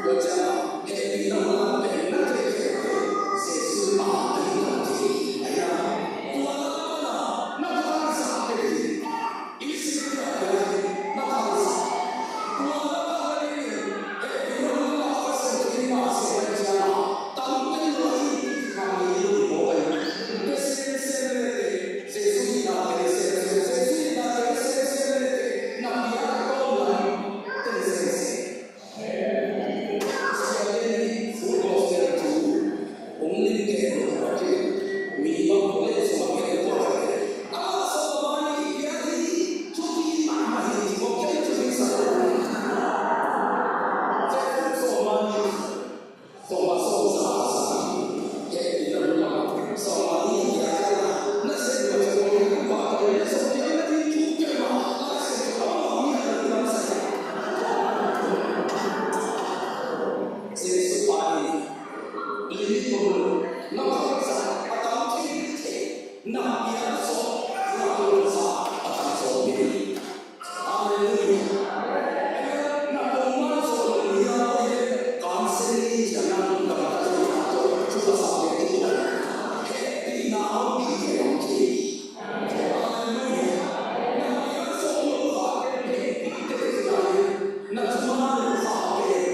Tua ciangin hehpihna hong lam pen na theih theih teh Jesuh a ahi tak hi. Ahi a, tua lak pana na thukham zah pen hi. Egypt pi ah piang hi, na thukham zah. Tua lak a na ding in hehpihna hong lam a Pasian thu in ngah seh na ciangin tam pen lua hi, ti khang hi lo hi mawk ahi. Tua semsem le teh Jesuh hihna tel semsem, Jesuh hihna tel semsem le teh na piak a tawm lam tel semsem. Sia Lian in Full Gospel thu hong lim kei lo, mi bang college sung a piak tua. Amah sawm a mah nih piak hi, thupi mahmah hi, ci mawk kei, thupi sa lo. Sawm a mah nih, sawm a mah, sawm za, za. Kei pi na lu lam, sawm a mah nih piak hi a, na seh lo ci mawk kei, pa, pa, na sawm piak na ding thu piak mah, Lai Siangtho a mah mi a lam sa. Jesuh pa in limit om lo, na phat sa a tam thei thei, na piak sawm, na phat sa a tam sawm thei. Halleluiah. Na pongman sawm lo ni a, oi, kan sen ni ciang na gamtat lo na tawh thu ka sa pek hi. Hehpihna hong pia kei hong ci. Halleluiah. Na piak sawm lo kha pen hehpih teh hi lai. Na thuman lo kha pen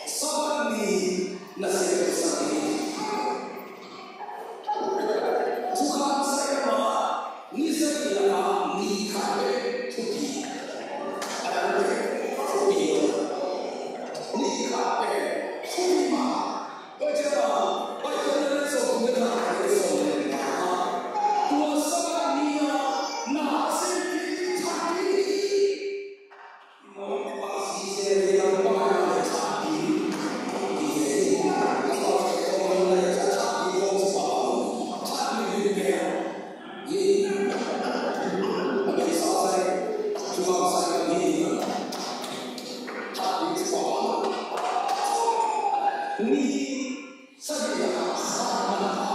Sabbath ni na sep sak hi. Thukham sai kama, ni sagih lama ni khat bek thupi. A dang bek thupi lo. Ni khat bek thupi mah. Tua ciang a, Bible na sawm le khat, sawm le khat. Tua Sabbath ni a na sep kik thak ding hi. Ni sagih a khat man a,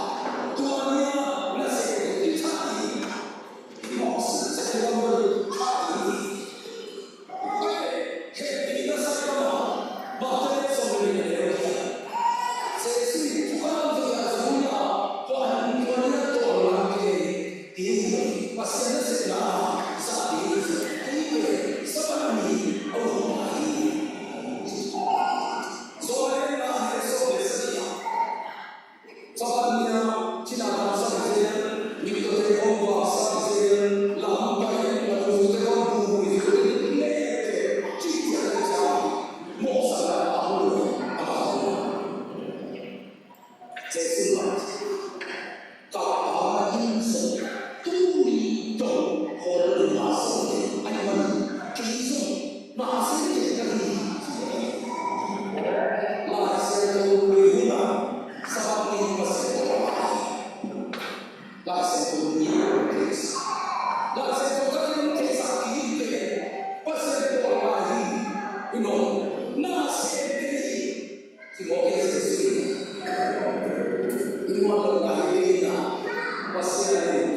tua ni a na sep kik thak ding hi. Mawh sih cih lam bel thak ding hi. Hehpihna sai kama, Matthai sawm le nih a neu giat. Jesuh in thukham zong a zong a, tua ni a tawlnga kei ding hi. Pasian nasepna zah ding hi. Kei pen Sabbath ni a upna hi. Johan a neu sawm le sagih ah, Sabbath ni a thina damsak hi zen, mittawte khawng vaksak hi zen, lam pai in, a lungte khawng buhbui hi zen, leh te, cih ciang le ciang, mawhsakna a hong lo, a hong lo. Jesuh in, ka Pa in zong tuni dong khawl lo ding a sawm ding, ahih manin kei zong na sem ding ka hi hi, ci hi. Lai Siangtho lui hun a, Sabbath ni Pasian tawh a hi. Lai Siangtho ni a, Lai Siangtho takin theihsak kik pen Pasian tawh a hi. Hi maw, na sem ding hi. Ci mawk hi Jesuh in. I muan lo ngai ding in a, Pasian in.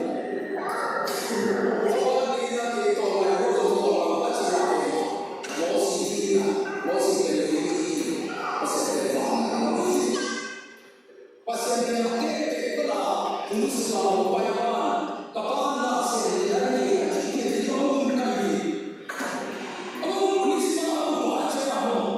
Tua ni na kei tawh ngai lo zong tawh ngai lo a ci na kei. Mosi hi na, Mosi pen Levi hi. Pasian pen vanglian a om hi. Pasian pen a tektek bel a, hong sung a hong pai a pan, ka Pa na sem ding a hi, a cih pen hi lo a mun kai hi. A mun Christmas a mun pai ciang a hong.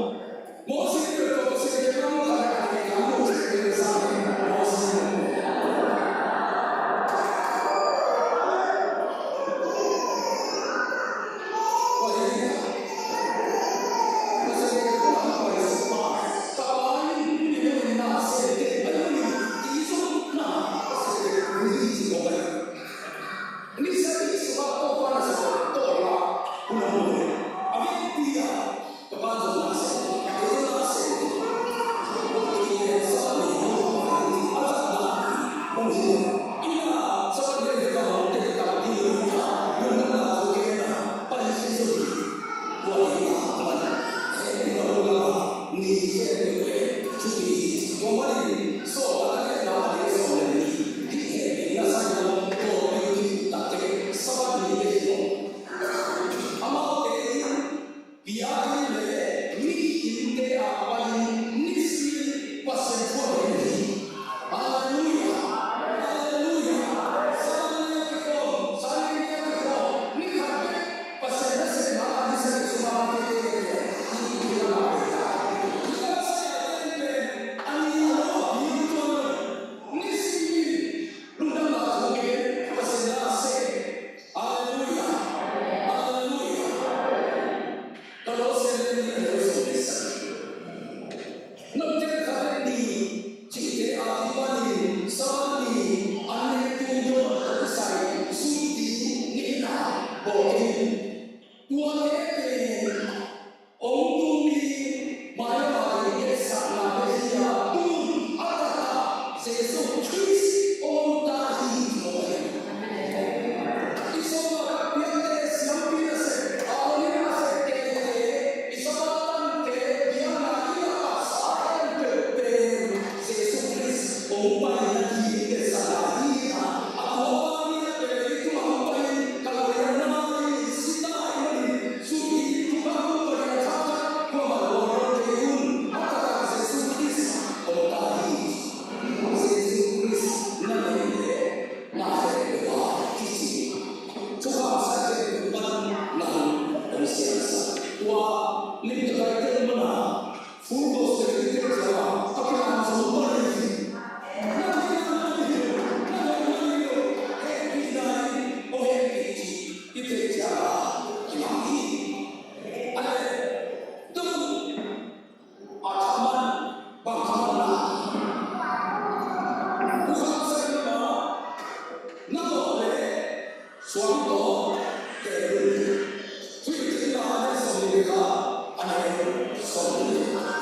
Suang tawh teh lum. Thuhilhchinna a neu sawmnih le khat, a neu sawmnih le khat.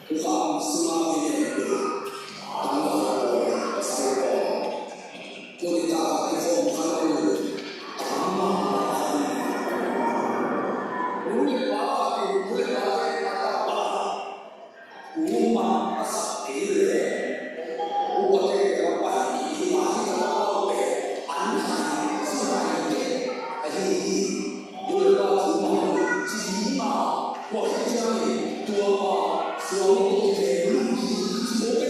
Thukham sunga kigen uh, tangval pawl, pasal pawl. Tuni taktak i khawm khan uh, tam mahmah khat. Nu le pa khat in, nu le pa te a tapa. Kuman a sak kei leh, upa te a pai i hi mah hi, ka tapa pen an hai, si hai kei ahi hi. Nu le pa thu mang lo, ci ding a, tua khit ciangin tua pa suang tawh kibeng lum ding, ci maw,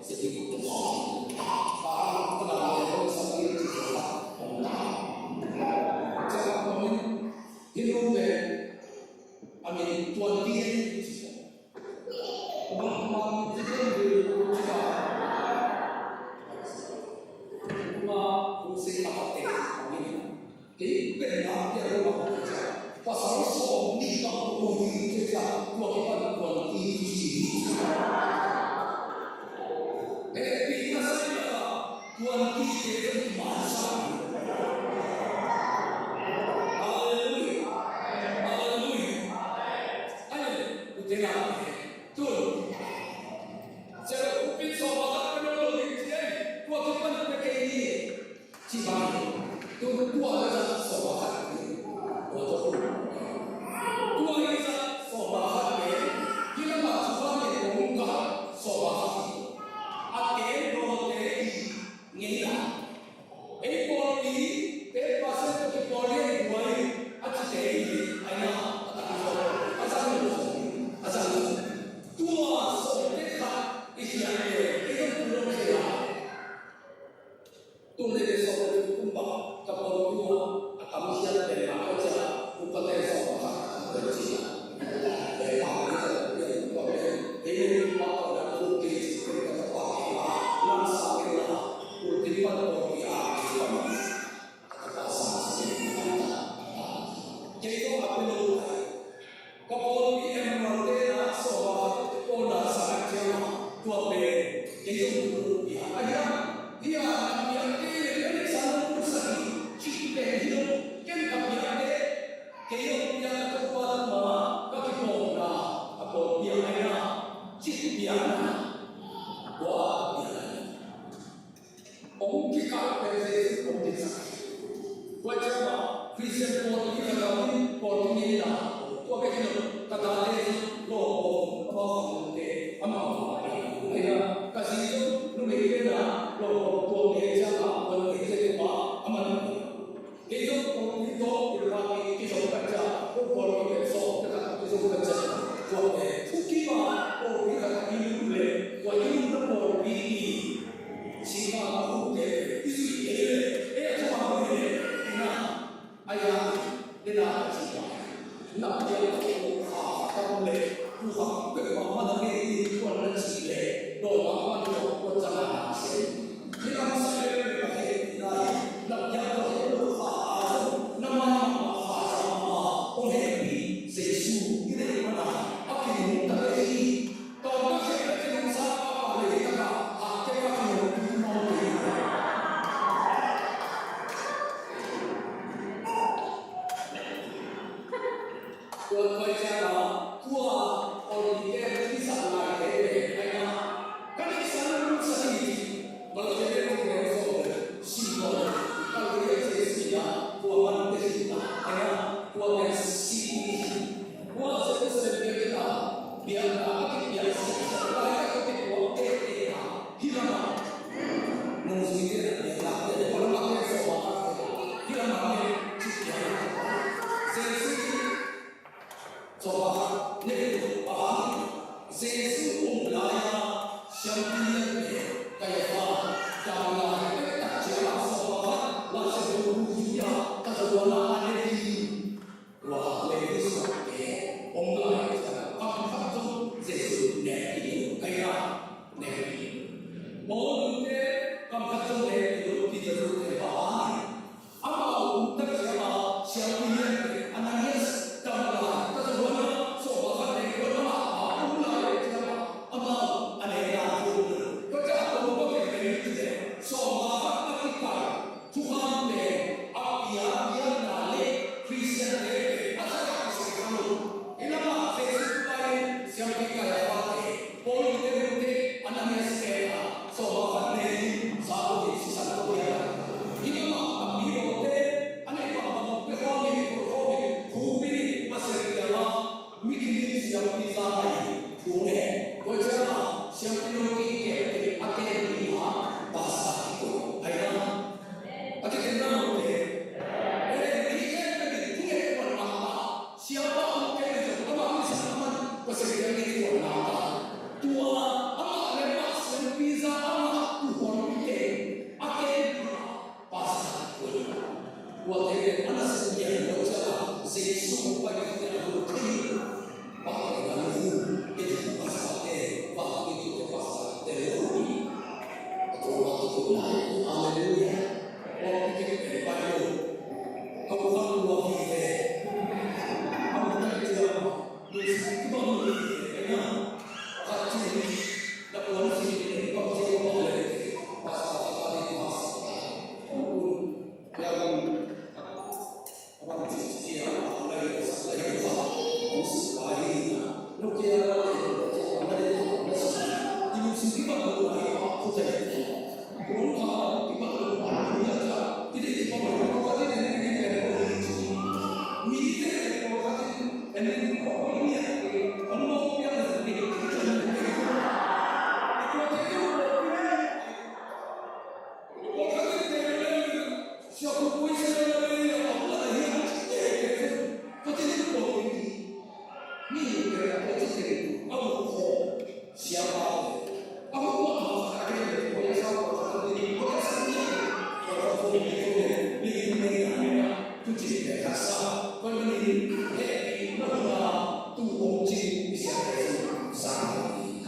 Siti ko sa. Para ko na le ko sa ti ti sa. Sa ko ni hinu pe amin tuan ti ti sa. Bang bang ti ti ti sa. Kuma kung sa kapatid kami. Kei pen na pia lo ma ko cia. Pasal sawm nih bang ko hi cia cia. Tua kipan tua na ti hi ci. Hei pi na sai na tua na ti cia cia ki man sa. Hallelujah. Hallelujah. Hallelujah. Ute na tun. Cia lo kupin sawm a ka lo lo ding cia. Tua kipan pe kei ni. Ci bang hi, tu tua i zat sawm a khat hi. Tua tawh tua i zat sawm a khat hi. Hi lamah cu khat hi, kong kah sawm a khat hi. A teng dawte i ngeina. Ei pawlpi, ten percent tawh kipawl hi a i buai a cite hi. Aina a tak hi. A zang lo sawm hi. A zang lo sawm hi. Tua sawm te khat i khiat le ei zong pu lo thei lai. Tung le le sawm le kum bang ka pawlpi ah a tam khiat pen mah ka cia, upa te sawm a khat ka ci a. Le pa ni ka cia upa pen, ei le upa ka na kum ke ci pen ka pa ke la, lam sa ke la, kum tin pan pawlpi a ke la. Ka pa sa sa ke la. Kei ko a pen lo ai. Ka pawlpi Emmanuel te na sawm a khat pawl na sa ciang a tua pen kei zong tu pia a hiam? Hia na piak te le ka le sa na tu sa hi cih pen hi lo. Ken ka piak te kei zong piak ka Topa tungah ka kipawlna ka pawlpi a aina cih piakna tua a piakna. Hong kikah pen Jesuh hong kicak. Tua ciang mah Khristian pawlpi ka gam in pawlpi ngeina tua bek hi lo, ka tate zong lawm bawm amau khangnote amau khangnote. Ka zi zong numei Siampi liante Kaiafa, damlai pek tak ciangah sawm le khat, Lai Siangtho thu zui-a, tazaw luanna a ne ding. Tua Levi suante om lai ciangah kam khat zong Jesu nek khin lo, ahi na, nek khin lo. Paul nunte kam khat zong nek khin lo, Peter nunte bang hang. Amau om tak ciangah siampi liante Ananias damlai, tazaw luanna sawm le khat nek luanna a om lai ciangah amau a nekna thu om lo. Tua ciangah a tawm tua pen pen in teh sawm le khat a kipan thukham pen a piapiakna le Khristiante pen a thakhat a seh kha lo. Hi lamah Jesu pai siampi Kaiafate, Paul nunte nunte Ananias pen a sawm le khat ne in sa ko hi, sisan ko hi a. Hi lamah a pi lawte a neih bangbang pia khawm in, pia khawm in, khukpi in Pasian kiangah mi khin in siampi za ngai in thu ngen. Tua ciangah siampi lo kikep in a kem ding a pastor kiko. Ahi na. A kikepna lo te. Ei, i kem pen i thu ngen kuan a ta. Siapa om kem in zong amah misa amah Pasian kiang i kuan a ta. Tua amah le amah siampi za amah tu huan mi te. A kem ding a pastor kiko. Tua te pen a nasep lian lo ciangah Jesu pai te a lo kei. Pastor na lo hu, kei tu pastor te, pastor kei tu te pastor te lo hu. A tua ma tu ko lai, hallelujah. Tua kei kei kei pai lo. Kau kau tua kei te. Kau kau kei te. Lu si kau kau kei te. Kei na. Kau kau kei te. Kau kau kei te. Pastor kei te pastor. Kau kau. Kau kau.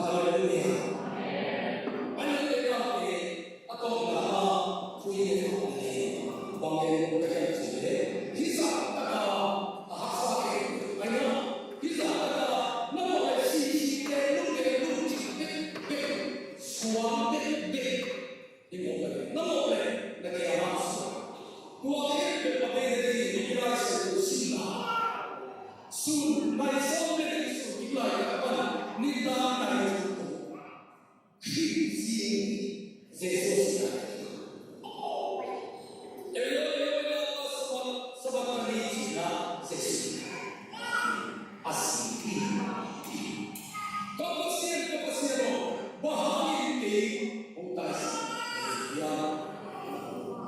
Hallelujah. A tawpna ah, thu i ngetna ding bang gen ka gen cih leh, hih zah taka a haksa kei, ahi na, hih zah taka na mawh leh sisite, lungdam lungcing bekbek, suang bekbek, i mawh leh, na mawh leh na kiang ah suang. Tua khempeuh a bei nading i Lai Siangtho simna, sun nai sawm le nih sun kik lai tak pan nitak nai thum Khrih zing Jesu sihna. Eloi, Eloi, lama sabak-, sabakthani cihna Jesu. A si hi. Ka Pasian, ka Pasian aw, bang hangin kei hong taisan hiam?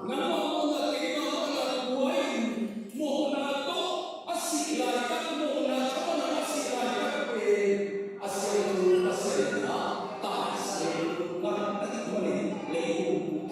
Nangmah mawhna keimah mawhna tua in mawhna tawh a sih laitak, mawhna thaman a sih laitak pen a siangtho Pasian in a taisan ngat ahih manin leitung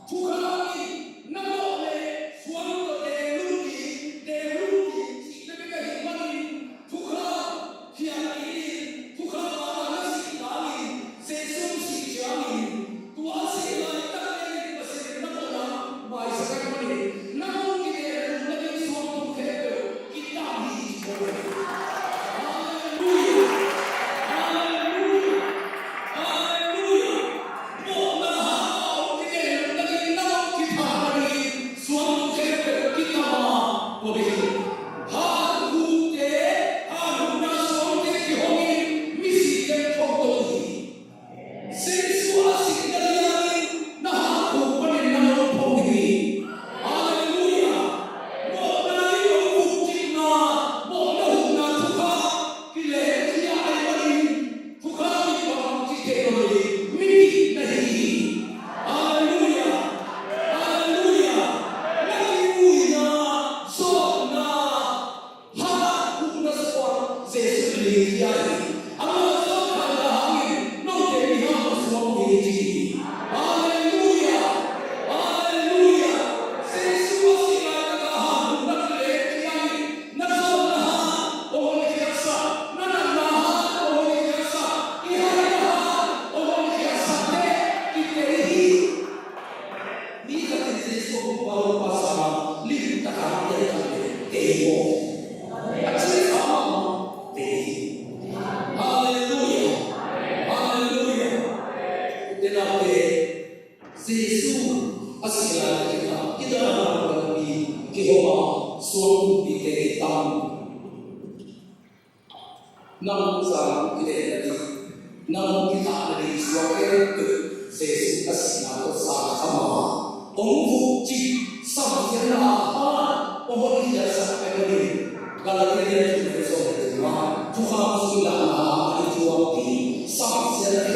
Thukham in na mawh leh suang tawh deng lum ding, deng lum ding cihna bek ahih manin, thukham khial kei in, thukham a na sih kal in, Jesu sih ciangin, tua a sih laitak dingin Pasian in na mawhna maisak ahih manin, na hong kideng lum nading suangtum khempeuh kitam hi, ci mawk hi. Halleluiah! Halleluiah! Halleluiah! Mawhna hang a hong kideng lum nading na hong kithah nadingin suangtum khempeuh kitam a, tua bek hi. Hanhukte, hanhukna suangte kihongin misite hong to hi. Jesu a sihna lianin na hanhuk panin na hong phong hi. Halleluiah! Mawhna in hong vukcipna, mawhna hukna thukham kilehkhia ahih manin, thukham in bang ci thei lo hi, mi kihih na hi hi. Halleluiah! Halleluiah! Na kimuina, zawhna, hanhukna suang Jesu in lehkhia hi. Amah zawhkhalna hangin note mi hanhuk suang uh hi, ci hi. Halleluiah! Halleluiah! Jesu a sih laitak a hanhukna kilehkhia hi. Na zawhna hang hong honkhiatsak, na natna hang hong honkhiatsak, i haina hang hong honkhiatsak teh i thei hi. Mi khat in Jesu a hong pau pa sangin limtak a piangthak leh thei hi maw? A cih sa mahmah, thei hi. Halleluiah! Halleluiah! Ute naute, Jesu a sih laitak a kidalna lampi kihong a, suangtumpite kitam. Nang zang kideng nading, nang kithah nading suang khempeuh Jesu a sihna tawh sang kham a, hong vukcip samsiatna a, hong honkhiatsak ahih manin, Galati lian thum, sawm le thum ah, thukham sung i lahna hang a i thuak ding samsiatna